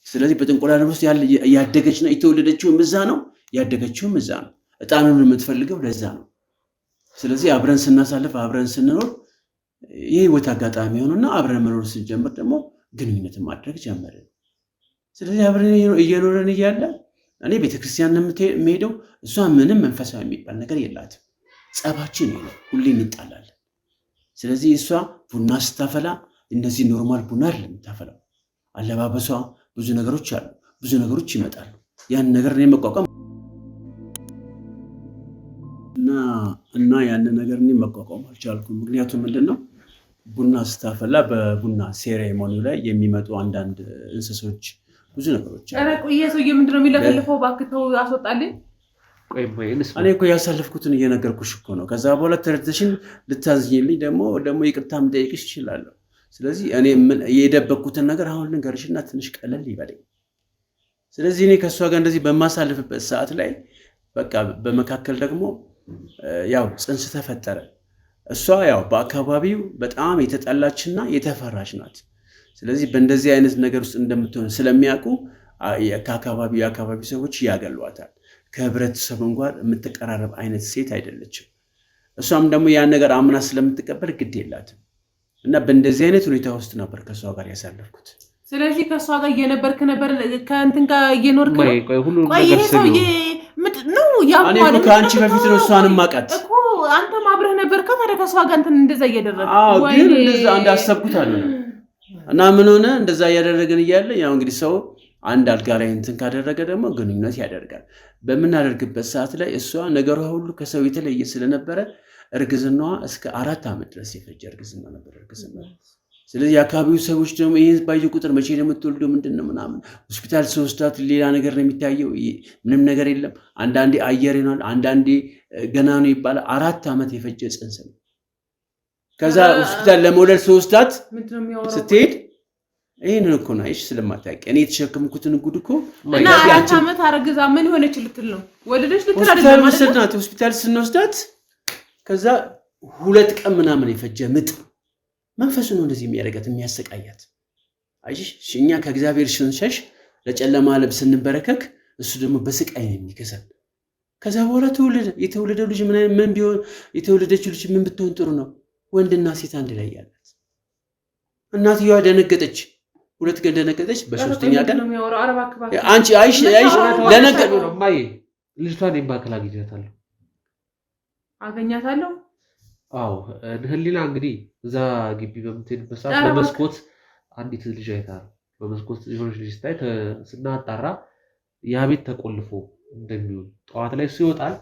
ስለዚህ በጥንቆላ ውስጥ ያደገች ነው። የተወለደችውም እዛ ነው፣ ያደገችውም እዛ ነው። ዕጣኑን የምትፈልገው ለዛ ነው። ስለዚህ አብረን ስናሳልፍ አብረን ስንኖር የህይወት አጋጣሚ ሆኖና አብረን መኖር ስንጀምር ደግሞ ግንኙነትን ማድረግ ጀመርን። ስለዚህ አብረን እየኖረን እያለ እኔ ቤተክርስቲያን ነው የምሄደው፣ እሷ ምንም መንፈሳዊ የሚባል ነገር የላትም። ጸባችን ነው፣ ሁሌ እንጣላለን። ስለዚህ እሷ ቡና ስታፈላ እነዚህ normal ቡና አይደለም የምታፈላው። አለባበሷ፣ ብዙ ነገሮች አሉ፣ ብዙ ነገሮች ይመጣሉ። ያን ነገር እኔ መቋቋም እና ያንን ነገር እኔ መቋቋም አልቻልኩም። ምክንያቱም ምንድን ነው ቡና ስታፈላ በቡና ceremony ው ላይ የሚመጡ አንዳንድ እንስሶች ብዙ ነገሮች አሉ። ኧረ ቆይ ሰውዬ ምንድን ነው የሚለፈልፈው? እባክህ ተው አስወጣልኝ። እኔ እኮ ያሳለፍኩትን እየነገርኩሽ እኮ ነው። ከዛ በኋላ ተረድተሽን ልታዝኝልኝ ደግሞ ደግሞ ይቅርታ ልጠይቅሽ እችላለሁ። ስለዚህ እኔ የደበቅኩትን ነገር አሁን ልንገርሽና ትንሽ ቀለል ይበለኝ። ስለዚህ እኔ ከእሷ ጋር እንደዚህ በማሳልፍበት ሰዓት ላይ በቃ በመካከል ደግሞ ያው ፅንስ ተፈጠረ። እሷ ያው በአካባቢው በጣም የተጠላችና የተፈራች ናት። ስለዚህ በእንደዚህ አይነት ነገር ውስጥ እንደምትሆን ስለሚያውቁ ከአካባቢው የአካባቢ ሰዎች ያገሏታል። ከህብረተሰቡ ጋር የምትቀራረብ አይነት ሴት አይደለችም። እሷም ደግሞ ያን ነገር አምና ስለምትቀበል ግድ የላትም እና በእንደዚህ አይነት ሁኔታ ውስጥ ነበር ከእሷ ጋር ያሳለፍኩት። ስለዚህ ከእሷ ጋር እየነበርክ ነበር፣ ከእንትን ጋር እየኖርክ ነው። ቆይ ይሄ ሰውዬ ምንድን ነው? እኔ እኮ ከአንቺ በፊት ነው እሷንም ማውቃት እኮ አንተም አብረህ ነበርካ። ታዲያ ከእሷ ጋር እንትን እንደዛ እያደረግህ አዎ፣ ግን እንደዛ እንዳሰብኩት አልሆነም። እና ምን ሆነ እንደዛ እያደረግን እያለ ያው እንግዲህ ሰው አንድ አልጋ ላይ እንትን ካደረገ ደግሞ ግንኙነት ያደርጋል። በምናደርግበት ሰዓት ላይ እሷ ነገሯ ሁሉ ከሰው የተለየ ስለነበረ እርግዝናዋ እስከ 4 ዓመት ድረስ የፈጀ እርግዝና ነበር እርግዝና። ስለዚህ የአካባቢው ሰዎች ደግሞ ይህን ባየ ቁጥር መቼ ነው የምትወልደው ምንድን ነው ምናምን፣ ሆስፒታል ስወስዳት ሌላ ነገር ነው የሚታየው፣ ምንም ነገር የለም። አንዳንዴ አየር ይሆናል፣ አንዳንዴ ገና ነው ይባላል። 4 ዓመት የፈጀ ጽንስ ነው። ከዛ ሆስፒታል ለመውለድ ስወስዳት ስትሄድ ይህንን እኮ ነው አይሽ ስለማታውቂ እኔ የተሸከምኩትን ጉድ እኮ እና 4 ዓመት አረግዛ ምን ሆነች ልትል ነው? ወለደች ልትል አይደለም። ወሰድናት ሆስፒታል ስንወስዳት ከዛ 2 ቀን ምናምን የፈጀ ምጥ መንፈሱ ነው እንደዚህ የሚያደርጋት የሚያሰቃያት። አይሽ እኛ ከእግዚአብሔር ስንሸሽ ለጨለማ ዓለም ስንበረከክ እሱ ደግሞ በስቃይ ነው የሚከሰን። ከዛ በኋላ ተወለደ። የተወለደው ልጅ ምን ቢሆን የተወለደችው ልጅ ምን ብትሆን ጥሩ ነው? ወንድና ሴት አንድ ላይ ያላት። እናትየዋ ደነገጠች። 2 ቀን ደነገጠች። በሶስተኛ ቀን አንቺ አይሽ አይሽ ለነገ ማይ ልጅቷን በአካል አግኝቻታለሁ። አገኛታለሁ። አዎ ህሊና እንግዲህ እዛ ግቢ በምትሄድበት ሰዓት በመስኮት አንዲት ልጅ አይታ በመስኮት የሆነች ልጅ ስታይ ስናጣራ ያ ቤት ተቆልፎ እንደሚውል ጠዋት ላይ እሱ ይወጣል፣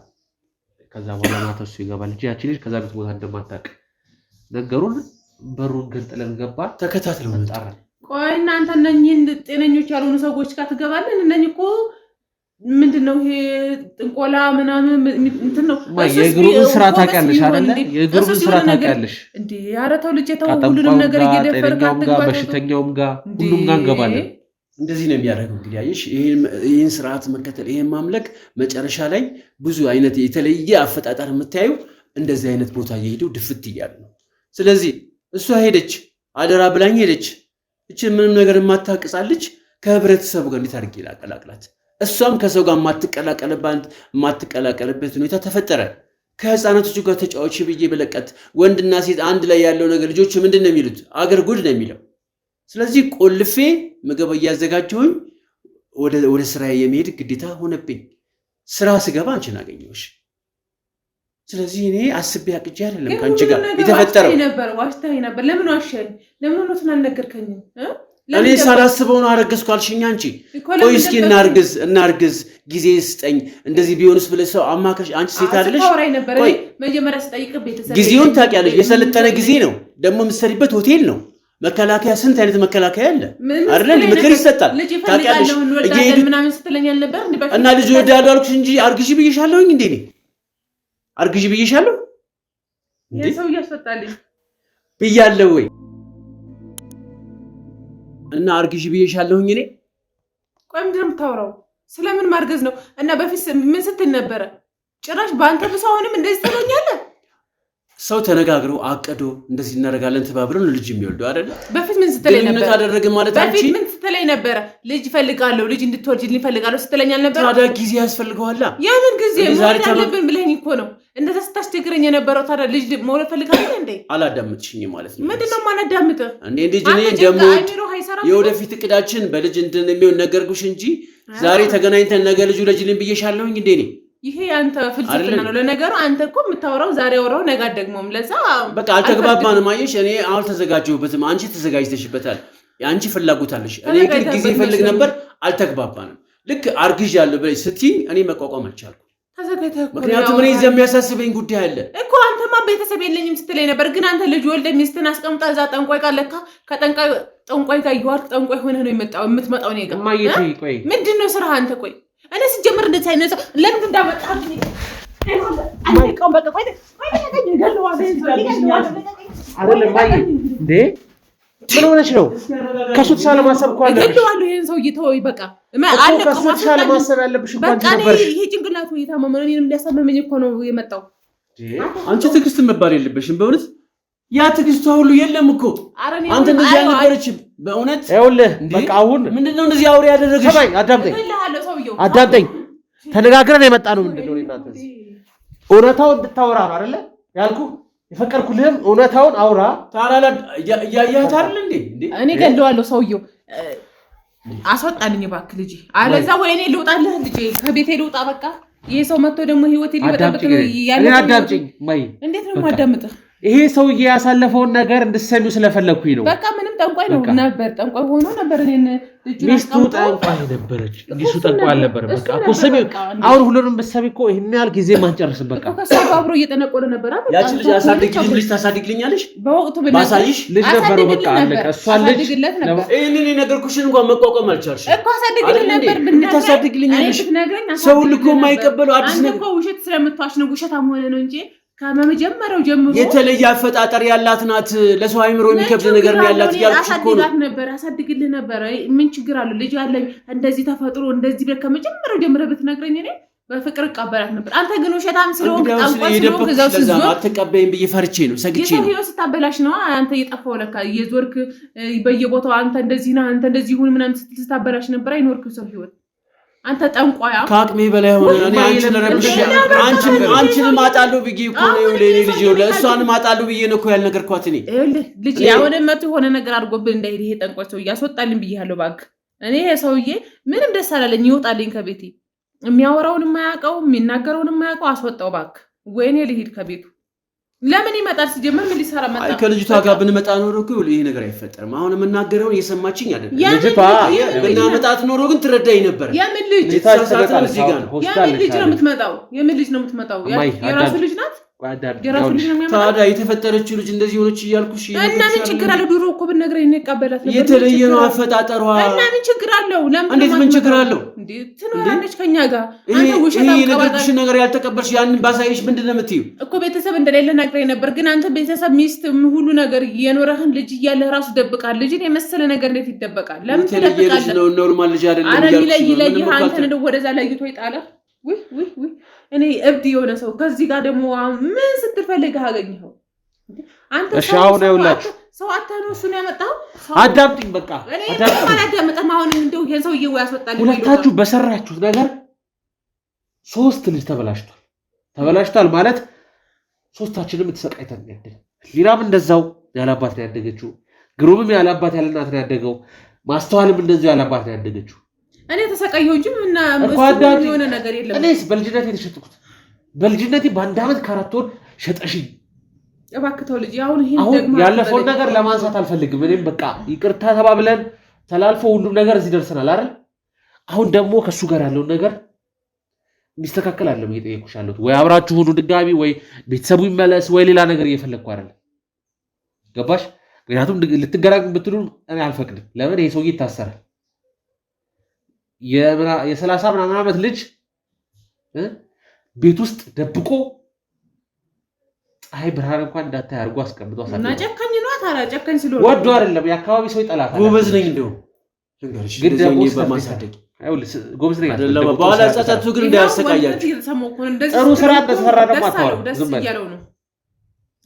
ከዛ በኋላ ማታ እሱ ይገባል እንጂ ያቺ ልጅ ከዛ ቤት ቦታ እንደማታውቅ ነገሩን። በሩን ገንጥለን ገባ። ተከታትለው መጣራ። ቆይ እናንተ እነኝህን ጤነኞች ያልሆኑ ሰዎች ጋር ትገባለን? እነኝህ እኮ ምንድነው ይሄ ጥንቆላ ምናምን እንትን ነው። የግሩን ስራ ታውቂያለሽ አይደለ? የግሩን ስራ ታውቂያለሽ እንዴ? ኧረ ተው ልጄ ተው። ሁሉንም ነገር እየደፈርክ አትግባ። በሽተኛውም ጋር ሁሉም ጋር እንገባለን። እንደዚህ ነው የሚያደርገው። እንግዲህ አየሽ፣ ይህን ስርዓት መከተል ይህን ማምለክ መጨረሻ ላይ ብዙ አይነት የተለየ አፈጣጠር የምታዩ እንደዚህ አይነት ቦታ እየሄዱ ድፍት እያሉ ነው። ስለዚህ እሷ ሄደች፣ አደራ ብላኝ ሄደች። እቺ ምንም ነገር የማታቅጻለች ከህብረተሰቡ ጋር እንዴት አድርጌ ላቀላቅላት? እሷም ከሰው ጋር የማትቀላቀልበት ሁኔታ ተፈጠረ። ከህፃናቶቹ ጋር ተጫዋች ብዬ በለቀት ወንድና ሴት አንድ ላይ ያለው ነገር ልጆቹ ምንድን ነው የሚሉት? አገር ጉድ ነው የሚለው። ስለዚህ ቆልፌ ምግብ እያዘጋጀሁኝ ወደ ስራ የመሄድ ግዴታ ሆነብኝ። ስራ ስገባ አንቺን አገኘሁሽ። ስለዚህ እኔ አስቤ አቅጄ አይደለም ከአንቺ ጋር የተፈጠረው። ዋሽተኸኝ ነበር። ለምን ዋሸኸኝ? ለምን እውነቱን አልነገርከኝም? እኔ ሳላስበው ነው አረገዝኩ አልሽኝ አንቺ። ቆይ እስኪ እናርግዝ እናርግዝ ጊዜ ስጠኝ እንደዚህ ቢሆንስ ብለሽ ሰው አማክረሽ አንቺ ሴት አይደለሽ? ቆይ መጀመሪያ ስጠይቅህ ቤተሰብ ጊዜውን ታውቂያለሽ። የሰለጠነ ጊዜ ነው ደግሞ የምትሰሪበት ሆቴል ነው። መከላከያ ስንት አይነት መከላከያ አለ አይደል? ምክር ይሰጣል። ታውቂያለሽ ምናምን ስትለኝ አልነበር እና ልጅ እወዳለሁ አልኩሽ እንጂ አርግዢ ብዬሻለሁኝ እንዴ? እኔ አርግዢ ብዬሻለሁ እንዴ? ሰው እያስወጣልኝ ብያለሁ ወይ? እና አርግዢ ብዬሻለሁኝ እኔ። ቆይ ምንድን ነው የምታወራው? ስለምን ማርገዝ ነው? እና በፊት ምን ስትል ነበረ? ጭራሽ በአንተ ብሶ አሁንም እንደዚህ ትለኛለህ? ሰው ተነጋግሮ አቅዶ እንደዚህ እናደርጋለን ተባብሎ ነው ልጅ የሚወልደው አይደለ? በፊት ምን ስትለኝ ነበር? ግንኙነት አደረግን ማለት አንቺ በፊት ምን ስትለኝ ነበረ? ልጅ እፈልጋለሁ፣ ልጅ እንድትወልጂልኝ እፈልጋለሁ ስትለኝ አልነበረ? ታዲያ ጊዜ ያስፈልገዋል። የምን ጊዜ መውለድ አለብን ብለኸኝ እኮ ነው እንደዛ ስታስቸግረኝ የነበረው። ታዲያ ልጅ መውለድ እፈልጋለሁ እንዴ? አላዳምጥሽኝም ማለት ነው። ምንድን ነው የማላዳምጥህ? እንዴ ልጅ እኔ እንደምወድ የወደፊት እቅዳችን በልጅ እንደሚሆን ነገርኩሽ እንጂ ዛሬ ተገናኝተን ነገ ልጅ ውለጂልኝ ብዬሻለሁኝ እንዴ እኔ? ይሄ አንተ ፍልስፍና ነው። ለነገሩ አንተ እኮ የምታወራው ዛሬ አወራው ነገ አትደግመውም። ለዛ በቃ አልተግባባንም። አየሽ እኔ አልተዘጋጀሁበትም፣ አንቺ ተዘጋጅተሽበታል። የአንቺ ፍላጎት አለሽ፣ እኔ ግን ጊዜ እፈልግ ነበር። አልተግባባንም። ልክ አርግዣለሁ ብለሽ ስትይኝ እኔ መቋቋም አልቻልኩም። ምክንያቱም እኔ እዚያ የሚያሳስበኝ ጉዳይ አለ እኮ። አንተማ ቤተሰብ የለኝም ስትለኝ ነበር፣ ግን አንተ ልጅ ወልደህ ሚስትን አስቀምጣ እዛ ጠንቋይ ጋር ለካ ከጠንቋይ ጠንቋይ ጋር እየዋልክ ጠንቋይ ሆነህ ነው የምትመጣው እኔ ጋር። ምንድን ነው ስራህ አንተ? ቆይ እኔ ስጀምር እንደዚህ አይነት ሰው ለምን እንዳመጣብኝ አይቀውም። በቃ ቆይ ቆይ አይደለም ማየ እንዴ ምን ሆነች ነው? ከሱ ተሻለ ማሰብ እኮ አለብሽ። እገለዋለሁ ይሄን ሰውዬ ተወኝ በቃ። ከሱ ተሻለ ማሰብ ያለብሽ እኮ አንቺ ነበርሽ። ይሄ ጭንቅላቱ እየታመመ ነው። እኔንም ሊያሳምመኝ እኮ ነው የመጣው። አንቺ ትዕግስት መባል የለብሽም በእውነት ያ ትዕግስቷ ሁሉ የለም እኮ አንተ እንደዚህ አልነበረችም በእውነት። ይኸውልህ በቃ አሁን ምንድነው እንደዚህ አውሬ ያደረገሽ? ሰማኝ፣ አዳምጠኝ አዳምጠኝ። ተነጋግረን የመጣ ነው። ምንድነው እናንተ እውነታውን እንድታወራ ነው አይደለ ያልኩህ? የፈቀድኩልህም እውነታውን አውራ። ታዲያ እያየሃት አይደል እንዴ? እኔ ገለዋለሁ ሰውዬው። አስወጣልኝ እባክህ ልጄ፣ አለዛ ወይኔ ልውጣልህ ልጄ፣ ከቤቴ ልውጣ በቃ። ይሄ ሰው መጥቶ ደግሞ ህይወቴ ሊበጠብጥ ነው ያለው። አዳምጪኝ ማይ፣ እንዴት ነው የማዳምጥህ? ይሄ ሰውዬ ያሳለፈውን ነገር እንድትሰሚው ስለፈለኩኝ ነው። በቃ ምንም ጠንቋይ ነው ነበር፣ ጠንቋይ ሆኖ ነበር። እኔን ልጁን ሚስቱ ጠንቋይ ነበረች እንጂ እሱ ጠንቋይ አልነበረም። በቃ እኮ ስሚ፣ አሁን ሁሉንም ብትሰሚ እኮ ይሄን ያህል ጊዜ ማንጨርስም። በቃ ከእሷ ጋር አብሮ እየጠነቆለ ነበር። ያቺ ልጅ አሳድግልኝ፣ ልጅ ታሳድግልኛለሽ። በወቅቱ ባሳይሽ ልጅ ነበረው። በቃ አለቀ። እሷ ልጅ ይሄንን የነገርኩሽን እንኳን መቋቋም አልቻልሽም እኮ። አሳድግልኝ ነበር ታሳድግልኛለሽ። ሰው ልኮ የማይቀበለው አዲስ ነገር እኮ ውሸት ስለምትዋሽ ነው፣ ውሸታም ሆነ ነው እንጂ ከመጀመሪያው ጀምሮ የተለየ አፈጣጠር ያላት ናት። ለሰው አይምሮ የሚከብድ ነገር ነው ያላት እያልኩሽ እኮ ነው። ነበር አሳድግልህ ነበር። ምን ችግር አለው? ልጅ አለኝ እንደዚህ ተፈጥሮ እንደዚህ ብለህ ከመጀመሪያው ጀምረህ ብትነግረኝ እኔ በፍቅር እቀበላት ነበር። አንተ ግን ውሸታም ስለሆንክ ጠንቋይ ስለሆንክ እዛው ስትዞር አትቀበይም ብዬ ፈርቼ ነው ሰግቼ ነው። የሰው ህይወት ስታበላሽ ነው አንተ እየጠፋው ለካ እየዞርክ በየቦታው አንተ እንደዚህ ነህ አንተ እንደዚህ ሁን ምናምን ስትል ስታበላሽ ነበር። አይኖርክም ሰው ህይወት። አንተ ጠንቋያ ከአቅሜ በላይ ሆነ። እኔ አንቺን ረብሽ አንቺንም አጣለሁ ብዬ እኮ ነው ለኔ ልጅ ለእሷንም አጣለሁ ብዬ ነው እኮ ያልነገርኳት። እኔ ልጅ አሁንም መቶ የሆነ ነገር አድርጎብን እንዳይሄድ ይሄ ጠንቋይ ሰውዬ አስወጣልኝ ብዬሃለሁ። እባክህ እኔ ይሄ ሰውዬ ምንም ደስ አላለኝ፣ ይወጣልኝ ከቤቴ። የሚያወራውን የማያውቀው የሚናገረውን የማያውቀው አስወጣው እባክህ። ወይኔ ልሂድ ከቤቱ። ለምን ይመጣል? ሲጀምር ምን ሊሰራ መጣ? አይ ከልጅቷ ጋር ብንመጣ ኖሮ እኮ ይሄ ነገር አይፈጠርም። አሁን የምናገረውን እየሰማችኝ አይደለም። ልጅቷ ብናመጣት ኖሮ ግን ትረዳኝ ነበር። የምን ልጅ የምን ልጅ ነው የምትመጣው? የምን ልጅ ነው የምትመጣው? የራሱ ልጅ ናት። የራሱ ልጅ ነው የሚያመጣው። ታዲያ የተፈጠረችው ልጅ እንደዚህ ሆነች እያልኩሽ እና ምን ችግር አለው? ድሮ እኮ ብትነግረኝ እኔ እቀበላት ነበር። የተለየ ነው አፈጣጠሯ። እና ምን ችግር አለው? ለምን እንዴት ምን ችግር አለው? እንዴ ትኖራለች ከኛ ጋር። አንተ ውሸት ይሄ የነገርኩሽን ነገር ያልተቀበልሽ ያንን ባሳይሽ ምንድን ነው የምትይው? እኮ ቤተሰብ እንደሌለ ነግረኝ ነበር። ግን አንተ ቤተሰብ፣ ሚስት፣ ሁሉ ነገር የኖረህን ልጅ እያለህ ራሱ ደብቃል። ልጅን የመሰለ ነገር እንዴት ይደበቃል? ለምን ትደብቃለህ? ነው normal ልጅ አይደለም። ኧረ ይለይ አንተን እንደው ወደዛ ለይቶ ይጣለህ። ውይ ውይ ውይ እኔ እብድ የሆነ ሰው ከዚህ ጋር ደግሞ ምን ስትፈልግህ አገኘኸው? አንተ እሺ አሁን ይኸውላችሁ ሰው አተህ ነው እሱን ያመጣኸው። አዳምጪኝ፣ በቃ እኔ አላዳምጥም። አሁንም እንደው ይሄን ሰውዬ ወይ ያስወጣልኝ። ሁለታችሁ በሰራችሁት ነገር ሶስት ልጅ ተበላሽቷል። ተበላሽቷል ማለት ሶስታችንም ተሰቃይተን ያደግን። ሊራም እንደዛው ያለ አባት ነው ያደገችው። ግሩምም ያለ አባት ያለ እናት ነው ያደገው። ማስተዋልም እንደዚሁ ያለ አባት ነው ያደገችው። እኔ ተሰቃየሁ እንጂ ምና የሆነ ነገር የለም። እኔስ በልጅነቴ የተሸጥኩት በልጅነቴ በ1 ዓመት ከ4 ወር ሸጠሽኝ። እባክህ ተው ልጅ። አሁን ይሄን አሁን ያለፈውን ነገር ለማንሳት አልፈልግም። እኔም በቃ ይቅርታ ተባብለን ተላልፎ ሁሉም ነገር እዚህ ደርሰናል አይደል? አሁን ደግሞ ከእሱ ጋር ያለውን ነገር የሚስተካከል አለም እየጠየኩሽ ያለሁት። ወይ አብራችሁ ሁኑ ድጋሚ፣ ወይ ቤተሰቡ ይመለስ፣ ወይ ሌላ ነገር እየፈለግኩ አይደለም። ገባሽ? ምክንያቱም ልትገናኙ ብትሉ እኔ አልፈቅድም። ለምን ይሄ ሰውዬ ይታሰራል። የ30 ምናምን ዓመት ልጅ ቤት ውስጥ ደብቆ ፀሐይ ብርሃን እንኳን እንዳታይ አድርጎ አስቀምጦ እና ጨካኝ ነው። ታዲያ ጨካኝ ስለሆነ ወዶ አይደለም የአካባቢ ሰው ይጠላታል። ጎበዝ ነኝ እንደው ግን ደግሞ በማሳደግ ጎበዝ ነኝ አይደለም። በኋላ ጸጸቱ ግን እንዳያሰቃያችሁ ጥሩ ስራ እንደተሰራ ደግሞ አታወራ። ደስ እያለው ነው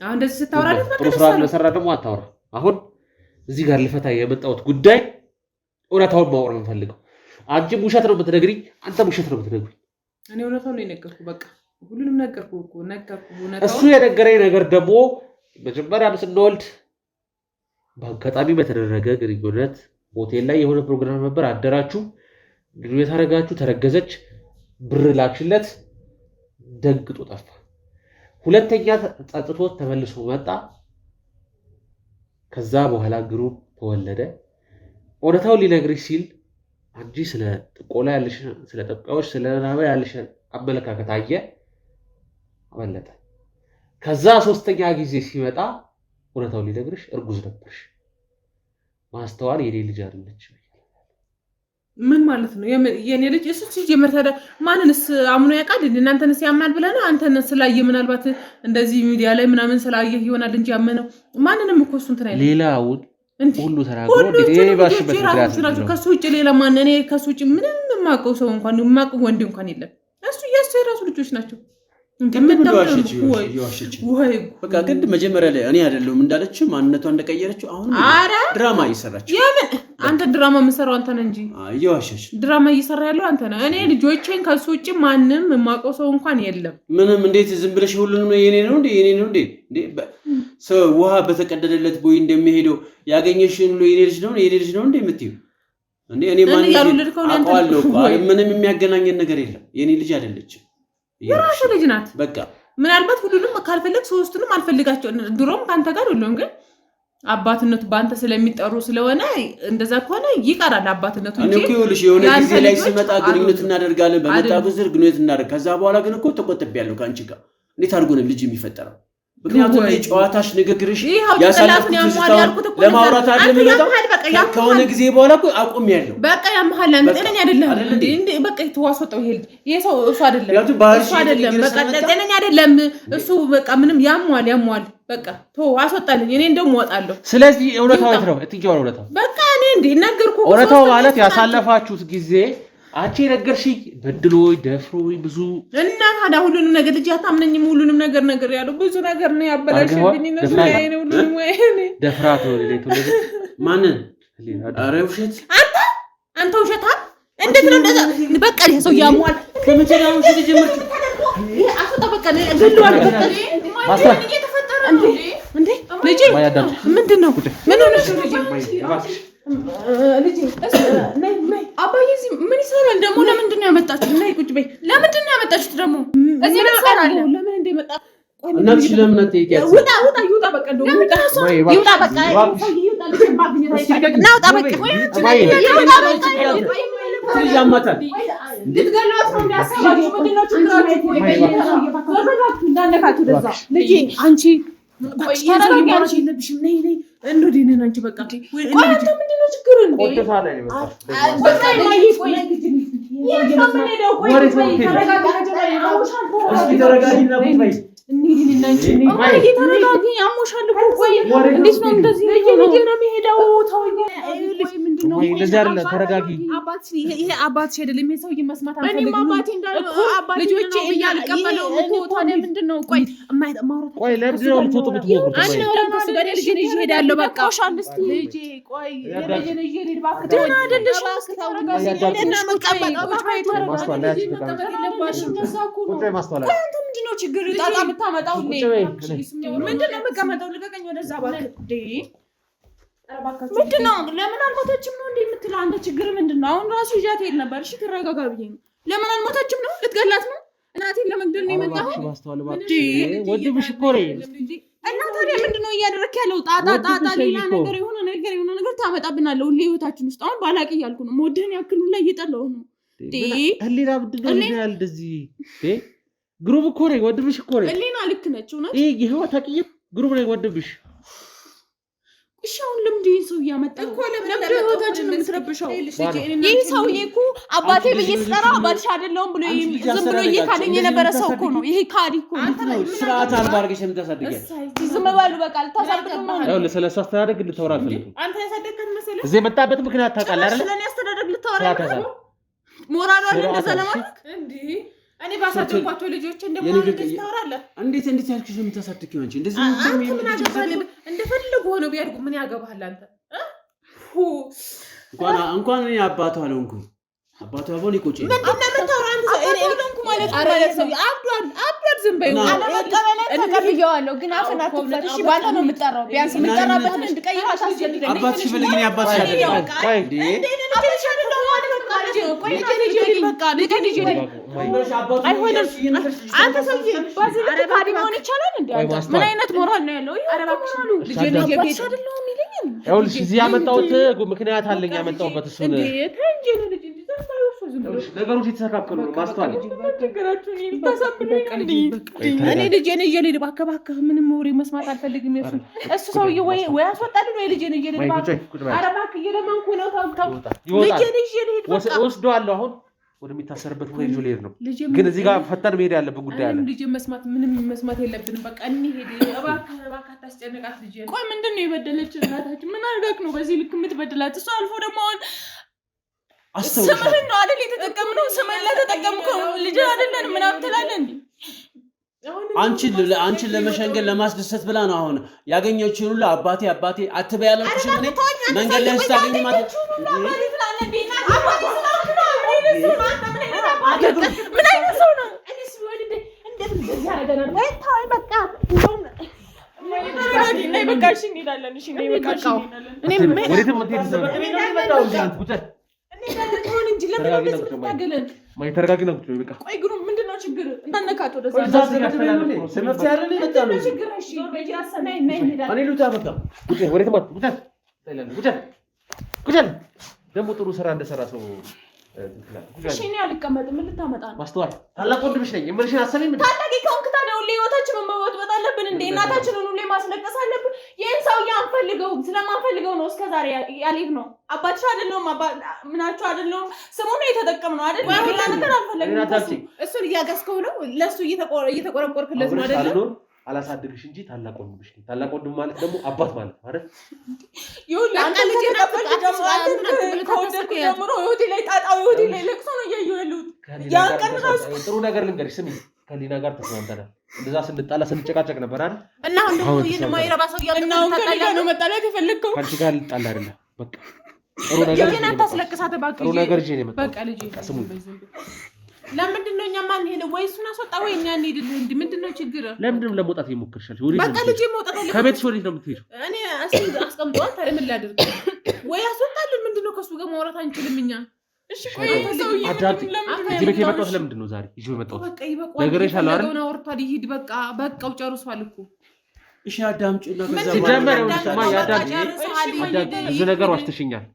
አሁን እንደዚህ ስታወራ ጥሩ ስራ እንደተሰራ ደግሞ አታወራ። አሁን እዚህ ጋር ልፈታ የመጣሁት ጉዳይ እውነታውን ማወቅ ነው የምፈልገው። አንቺም ውሸት ነው የምትነግሪኝ፣ አንተም ውሸት ነው የምትነግሪኝ። እኔ እውነታውን ነው የነገርኩህ። በቃ ሁሉንም ነገርኩህ እኮ ነገርኩህ። እሱ የነገረኝ ነገር ደግሞ መጀመሪያም ስንወልድ በአጋጣሚ በተደረገ ግንኙነት ሆቴል ላይ የሆነ ፕሮግራም ነበር፣ አደራችሁ፣ ግንኙነት አደረጋችሁ፣ ተረገዘች፣ ብር ላክሽለት፣ ደንግጦ ጠፋ። ሁለተኛ ጸጽቶ ተመልሶ መጣ። ከዛ በኋላ ግሩም ተወለደ። እውነታውን ሊነግርሽ ሲል አንቺ ስለ ጥቆላ ያለሽን ስለ ጠንቋዮች ስለ ምናምን ያለሽን አመለካከት አየ፣ አመለጠ። ከዛ ሶስተኛ ጊዜ ሲመጣ እውነታውን ሊነግርሽ እርጉዝ ነበርሽ። ማስተዋል የኔ ልጅ አይደለች። ምን ማለት ነው የኔ ልጅ? እሱ ሲጀመር ታዲያ ማንንስ አምኖ ያውቃል? እናንተንስ ያምናል ብለህ ነው? አንተን ስላየ ምናልባት እንደዚህ ሚዲያ ላይ ምናምን ስላየህ ይሆናል እንጂ ያመነው ማንንም እኮ እሱ እንትን አይልም። ሌላውን ሁሉ ተናግሮ ናቸው። ከሱ ውጭ ሌላ ማን? እኔ ከሱ ውጭ ምንም የማውቀው ሰው እንኳን የማውቀው ወንድ እንኳን የለም። እሱ የእሱ የራሱ ልጆች ናቸው። በቃ ግድ መጀመሪያ ላይ እኔ አይደለሁም እንዳለችው ማንነቷ እንደቀየረችው አሁን ድራማ እየሰራች የምን አንተ ድራማ የምሰራው አንተ ነህ እንጂ እየዋሸች ድራማ እየሰራ ያለው አንተ ነህ። እኔ ልጆቼን ከሱ ውጭ ማንም የማውቀው ሰው እንኳን የለም። ምንም እንዴት ዝም ብለሽ ሁሉንም የኔ ነው እንዴ የኔ ነው እንዴ ሰው ውሃ በተቀደደለት ቦይ እንደሚሄደው ያገኘሽን ሁሉ የኔ ልጅ ነው የኔ ልጅ ነው እንዴ የምትይው እንዴ? እኔ ማን አውቀዋለሁ እኮ ምንም የሚያገናኘን ነገር የለም። የኔ ልጅ አይደለችም፣ የራሱ ልጅ ናት። በቃ ምናልባት ሁሉንም ካልፈለግ ሶስቱንም አልፈልጋቸው ድሮም ከአንተ ጋር ሁሉም ግን አባትነቱ በአንተ ስለሚጠሩ ስለሆነ እንደዛ ከሆነ ይቀራል አባትነቱ እንጂ። እኔ እኮ ይኸውልሽ የሆነ ጊዜ ላይ ሲመጣ ግንኙነት እናደርጋለን፣ በመጣ ጊዜ ግንኙነት እናደርግ። ከዛ በኋላ ግን እኮ ተቆጥቤያለሁ ከአንቺ ጋር። እንዴት አድርጎ ነው ልጅ የሚፈጠረው? ምክንያቱም ጨዋታሽ፣ ንግግርሽ ያሳለፍኩት ለማውራት አይደለም የሚመጣው። ከሆነ ጊዜ በኋላ እኮ አቁሜያለሁ። በቃ ያመሃል። አንተ ጤነኛ አይደለም እንዴ? በቃ የተዋስወጣው ይሄ ልጅ ይሄ ሰው እሱ አይደለም፣ እሱ አይደለም፣ በቃ ጤነኛ አይደለም እሱ። በቃ ምንም ያሟል፣ ያሟል። በቃ ተው አስወጣልኝ። እኔ እንደውም እወጣለሁ። ስለዚህ እውነታው የት ነው? የትኛው ነው እውነታው? በቃ እኔ እንዴ ነገርኩህ። እውነታው ማለት ያሳለፋችሁት ጊዜ አንቺ የነገርሽኝ በድሎኝ ደፍሮኝ ብዙ እና ታዲያ ሁሉንም ነገር ልጅ አታምነኝም። ሁሉንም ነገር ነገር ያለው ብዙ ነገር ነው ያበላሽብኝ። እነሱ ላይ ሁሉንም ወይ ደፍራት ነው ሌላ የተወለደ ማንን? ኧረ ውሸት! አንተ አንተ ውሸታም! እንዴት ነው እንደዛ? በቃ ይሄ ሰው ያሟል። ከመቼ ነው የጀመርኩት? ይሄ አስወጣ በቃ ገለዋል። በቃ እንዴ ልጄ ምንድን ነው? ምን ሆነሽ ነው ልጄ? አባዬ እዚህ ምን ይሰራል ደግሞ? ለምንድን ነው ያመጣችሁት? ነይ ቁጭ በይ። ለምንድን ነው ያመጣችሁት ደግሞ? እዚህ ምን ይሰራል? ለምን እንደመጣ እናትሽ ለምን አትጠይቂያትም? ውጣ ውጣ ይውጣ በቃ እንደውም ይውጣ ይውጣ በቃ ይውጣ። ልጄን ማግኘት አይቻልም። ና ውጣ በቃ ይውጣ በቃ ልጅ ያማታል። ልትገሏት ነው እንዳሰባችሁ። ምንድን ነው ችግራችሁ? እንዳነካችሁ ወደዛ ልጄ አንቺ የለብሽም። ነይ ነይ እንሂድ ነን አንቺ በቃ ቆይ አንተ ምንድን ነው ችግሩ? እንዴ ተረጋጊ፣ አሞሻል እኮ። ቆይ እንዴት ነው እንደዚህ ነው የሚሄደው? እንደዚህ አይደለም። ተረጋጊ። ይሄ አባትሽ አይደለም። ይሄ ሰውዬ መስማት እኔም አባቴ ልጆቼ አልቀበለውም እኮ። ታዲያ ምንድን ነው? ቆይ ቆይ ለምንድን ነው ልትወጡ የምትሞክሩት? አናወራም ከእሱ ጋር። ልጄን ይዤ እሄዳለሁ። በቃ ልጄ ቆይ ልጄን ይዤ ልሂድ እባክህ። ደህና አይደለሽም። እስኪ ተረጋጊ። እና መቀመጥ ቁጭ በይ። ቆይ አንተ ምንድን ነው ችግር ጣጣ የምታመጣው? ምንድን ነው የምቀመጠው? ልቀቀኝ ወደዛ እባክህ። ምንድን ነው? ለምን አልሞተችም ነው እንዴ የምትለው አንተ? ችግር ምንድን ነው? አሁን ራሱ ይዣት ሄድ ነበር። እሺ ትረጋጋ ብዬ ነው። ለምን አልሞተችም ነው? ልትገላት ነው? እናቴን ለመግደል ነው የመጣኸው? ወንድምሽ እኮ ነኝ። እና ታዲያ ምንድን ነው እያደረክ ያለው? ጣጣ ጣጣ፣ ሌላ ነገር የሆነ ነገር የሆነ ነገር ታመጣብናለህ ሁሌ ህይወታችን ውስጥ። አሁን ባላቅ እያልኩ ነው። መወድህን ያክል ሁላ እየጠላሁ ነው። ህሊና ምንድን ነው ያህል እንደዚህ? ግሩም እኮ ነኝ፣ ወንድምሽ እኮ ነኝ። ህሊና ልክ ነች። እውነት ይሄ የህይወት አቅይም ግሩም ነኝ፣ ወንድምሽ። እሺ አሁን ለምንድን ይሄን ሰው እያመጣህ እኮ? ለምንድን ህይወታችንን የምትረብሸው? ይህ ሰውዬ እኮ አባቴ ብዬ ስጠራ አባትሽ አይደለሁም ብሎ ዝም ብሎ እየካደኝ የነበረ ሰው እኮ ነው። ይሄ ካዲ እኮ ነው። ስርዓት አልባ አድርገሽ የምታሳድጊያት። ዝም በሉ በቃ። ልታሳብዱ ነው። ይኸውልህ ስለ እሱ አስተዳደግ ልታወራ አልፈልግም። አንተ ያሳደግከት መሰለህ? እዚህ የመጣበት ምክንያት ታውቃለህ አይደል? ስለኔ አስተዳደግ ልታወራ ነው? ሞራሉ አለ እንደዛ ለማድረግ እንዴ? እኔ ባሳደግኳቸው ልጆች እንደማን እንደዚህ ታወራለህ? እንዴት እንዴት ያልኩሽ ነው የምታሳድጊው አንቺ? እንደዚህ አንተ ምን አገባህ? እንደፈለጉ ሆነው ቢያድጉ ምን ያገባሃል አንተ? እንኳን እንኳን እኔ አባቷ አልሆንኩም። አባቷ ብሆን ይቆጨኝ። ምንድን ነው የምታወራው አንተ? አባቷ አልሆንኩም ማለት ማለት ሰው አብዷል አብዷል። ዝም በይው። አለመቀበልን ተቀብዬዋለሁ፣ ግን አፍን አትክፈት እሺ። ባንተ ነው የምጠራው። ቢያንስ የምጠራበትን እንድቀይር አታስገድደኝ። አባትሽ ፈልግ፣ እኔ አባትሽ አይደለሁም። አባትሽ አይደለሁም ማለት አንተ ሰውዬ በዚህ ልክ ካዲ መሆን ይቻላል እንዴ? ምን አይነት ሞራል ነው ያለው? አባትሽ አይደለሁም ይለኛል። ይኸውልሽ እዚህ ያመጣሁት ምክንያት አለኝ። ያመጣሁበት እሱን ነገሮች የተስተካከሉ ነው። ማስተዋል እኔ ልጄን ይዤ ልሂድ እባክህ፣ እባክህ ምንም ወሬ መስማት አልፈልግም። እሱን እሱ ሰውዬ ወይ ወይ አስወጣልኝ ወይ ልጄን ይዤ ልሂድ እባክህ። ኧረ እባክህ እየለመንኩህ ነው። ተው ተው፣ ልጄን ይዤ ልሂድ በቃ። ወስደዋለሁ አሁን ወደሚታሰርበት ቦታ ይዞ ሊሄድ ነው። ግን እዚህ ጋር ፈጠን መሄድ ያለብን ጉዳይ አለ። ልጄን መስማት ምንም መስማት የለብንም። በቃ እንሂድ። እባክህ እባክህ አታስጨንቃት ልጄን። ቆይ ምንድን ነው የበደለች እናታችን? ምን አድርጋክ ነው በዚህ ልክ የምትበድላት? እሱ አልፎ ደግሞ አሁን ስምህን ነው አይደል የተጠቀምነው? ስምህን ለተጠቀምከው ልጅ አይደለን ምናምን ትላለህ እንዴ? አንቺን ለመሸንገል ለማስደሰት ብላ ነው አሁን ያገኘችውን ሁሉ አባቴ አባቴ አትበይ ያለችሽ። እኔ መንገድ ላይ ስታገኝ ማለት ምን አይነት ሰው ነው? በቃ እሺ እንሄዳለን። እሺ በቃ እሺ እንሄዳለን። ተረጋጊና ቁጭ በይ። በቃ ቆይ ግሩም ምንድን ነው ችግር? እንዳነካት ወደዛ ደግሞ ጥሩ ስራ እንደሰራ ሰው እሺ እኔ አልቀመጥም። ምን ልታመጣ ነው? ማስተዋል ታላቅ ወንድምሽ ነኝ የምልሽን አሰሚም። ታላቅ ከሆንክ ታዲያ ሁሌ ህይወታችንን መበጥበጥ አለብን እንዴ? እናታችንን ሁሌ ማስለቀስ አለብን? ይህን ሰውዬ አንፈልገውም። ስለማንፈልገው ነው እስከዛሬ ያልሄድነው። አባትሽ አይደለሁም ምናችሁ አይደለሁም። ስሙ ነው የተጠቀምነው አይደል? ሌላ ነገር አልፈለግንም። እሱን እያገዝከው ነው፣ ለእሱ እየተቆረቆርክለት ነው አይደለ? አላሳድግሽ እንጂ ታላቅ ወንድምሽ ነኝ። ታላቅ ወንድም ማለት ደግሞ አባት ማለት ነው አይደል? ይኸውልህ አንተ ልጅ ከወደድኩ ጀምሮ ህይወቴ ላይ ጣጣው ህይወቴ ላይ ለቅሶ ነው እያየሁ ያለሁት። ያን ቀን እራሱ ጥሩ ነገር ልንገርሽ፣ ስሚ፣ ከሊና ጋር ተስማምተናል። እንደዛ ስንጣላ ስንጨቃጨቅ ነበር አይደል? እና አሁን ደግሞ ይሄን የማይረባ ሰው እያለ እና አሁን ከእኔ ጋር ነው መጣላት የፈለግከው? ከአንቺ ጋር ልጣላ አይደለም። በቃ ጥሩ ነገር ልጄን አታስለቅሳት እባክህ። ጥሩ ነገር ይዤ ነው የመጣሁት። በቃ ልጄ ለምንድን ነው እኛ ማንሄደው? ወይ እሱን አስወጣ ወይ እኛ እንሂድልህ። እንደ ምንድን ነው ችግር? ለምንድን ነው ለመውጣት የሞከርሻል? በቃ ልጄ መውጣት አለበት። ከቤትሽ ወዴት ነው የምትሄጂው? እኔ አስቀምጠዋል። ታዲያ ምን ላድርግ? ወይ አስወጣልን። ምንድን ነው ከእሱ ጋር ማውራት አንችልም እኛ። እሺ ቆይ ሰውዬ እዚህ ቤት የመጣሁት ለምንድን ነው ዛሬ ይዤው የመጣሁት? በቃ ይበቃዋል። ነግሬሻለሁ አይደል? አውርቷል። ይሂድ በቃ በቃው፣ ጨርሷል እኮ። እሺ አዳምጪና ከዛ ሲጀመር ብዙ ነገር ዋሽተሽኛል።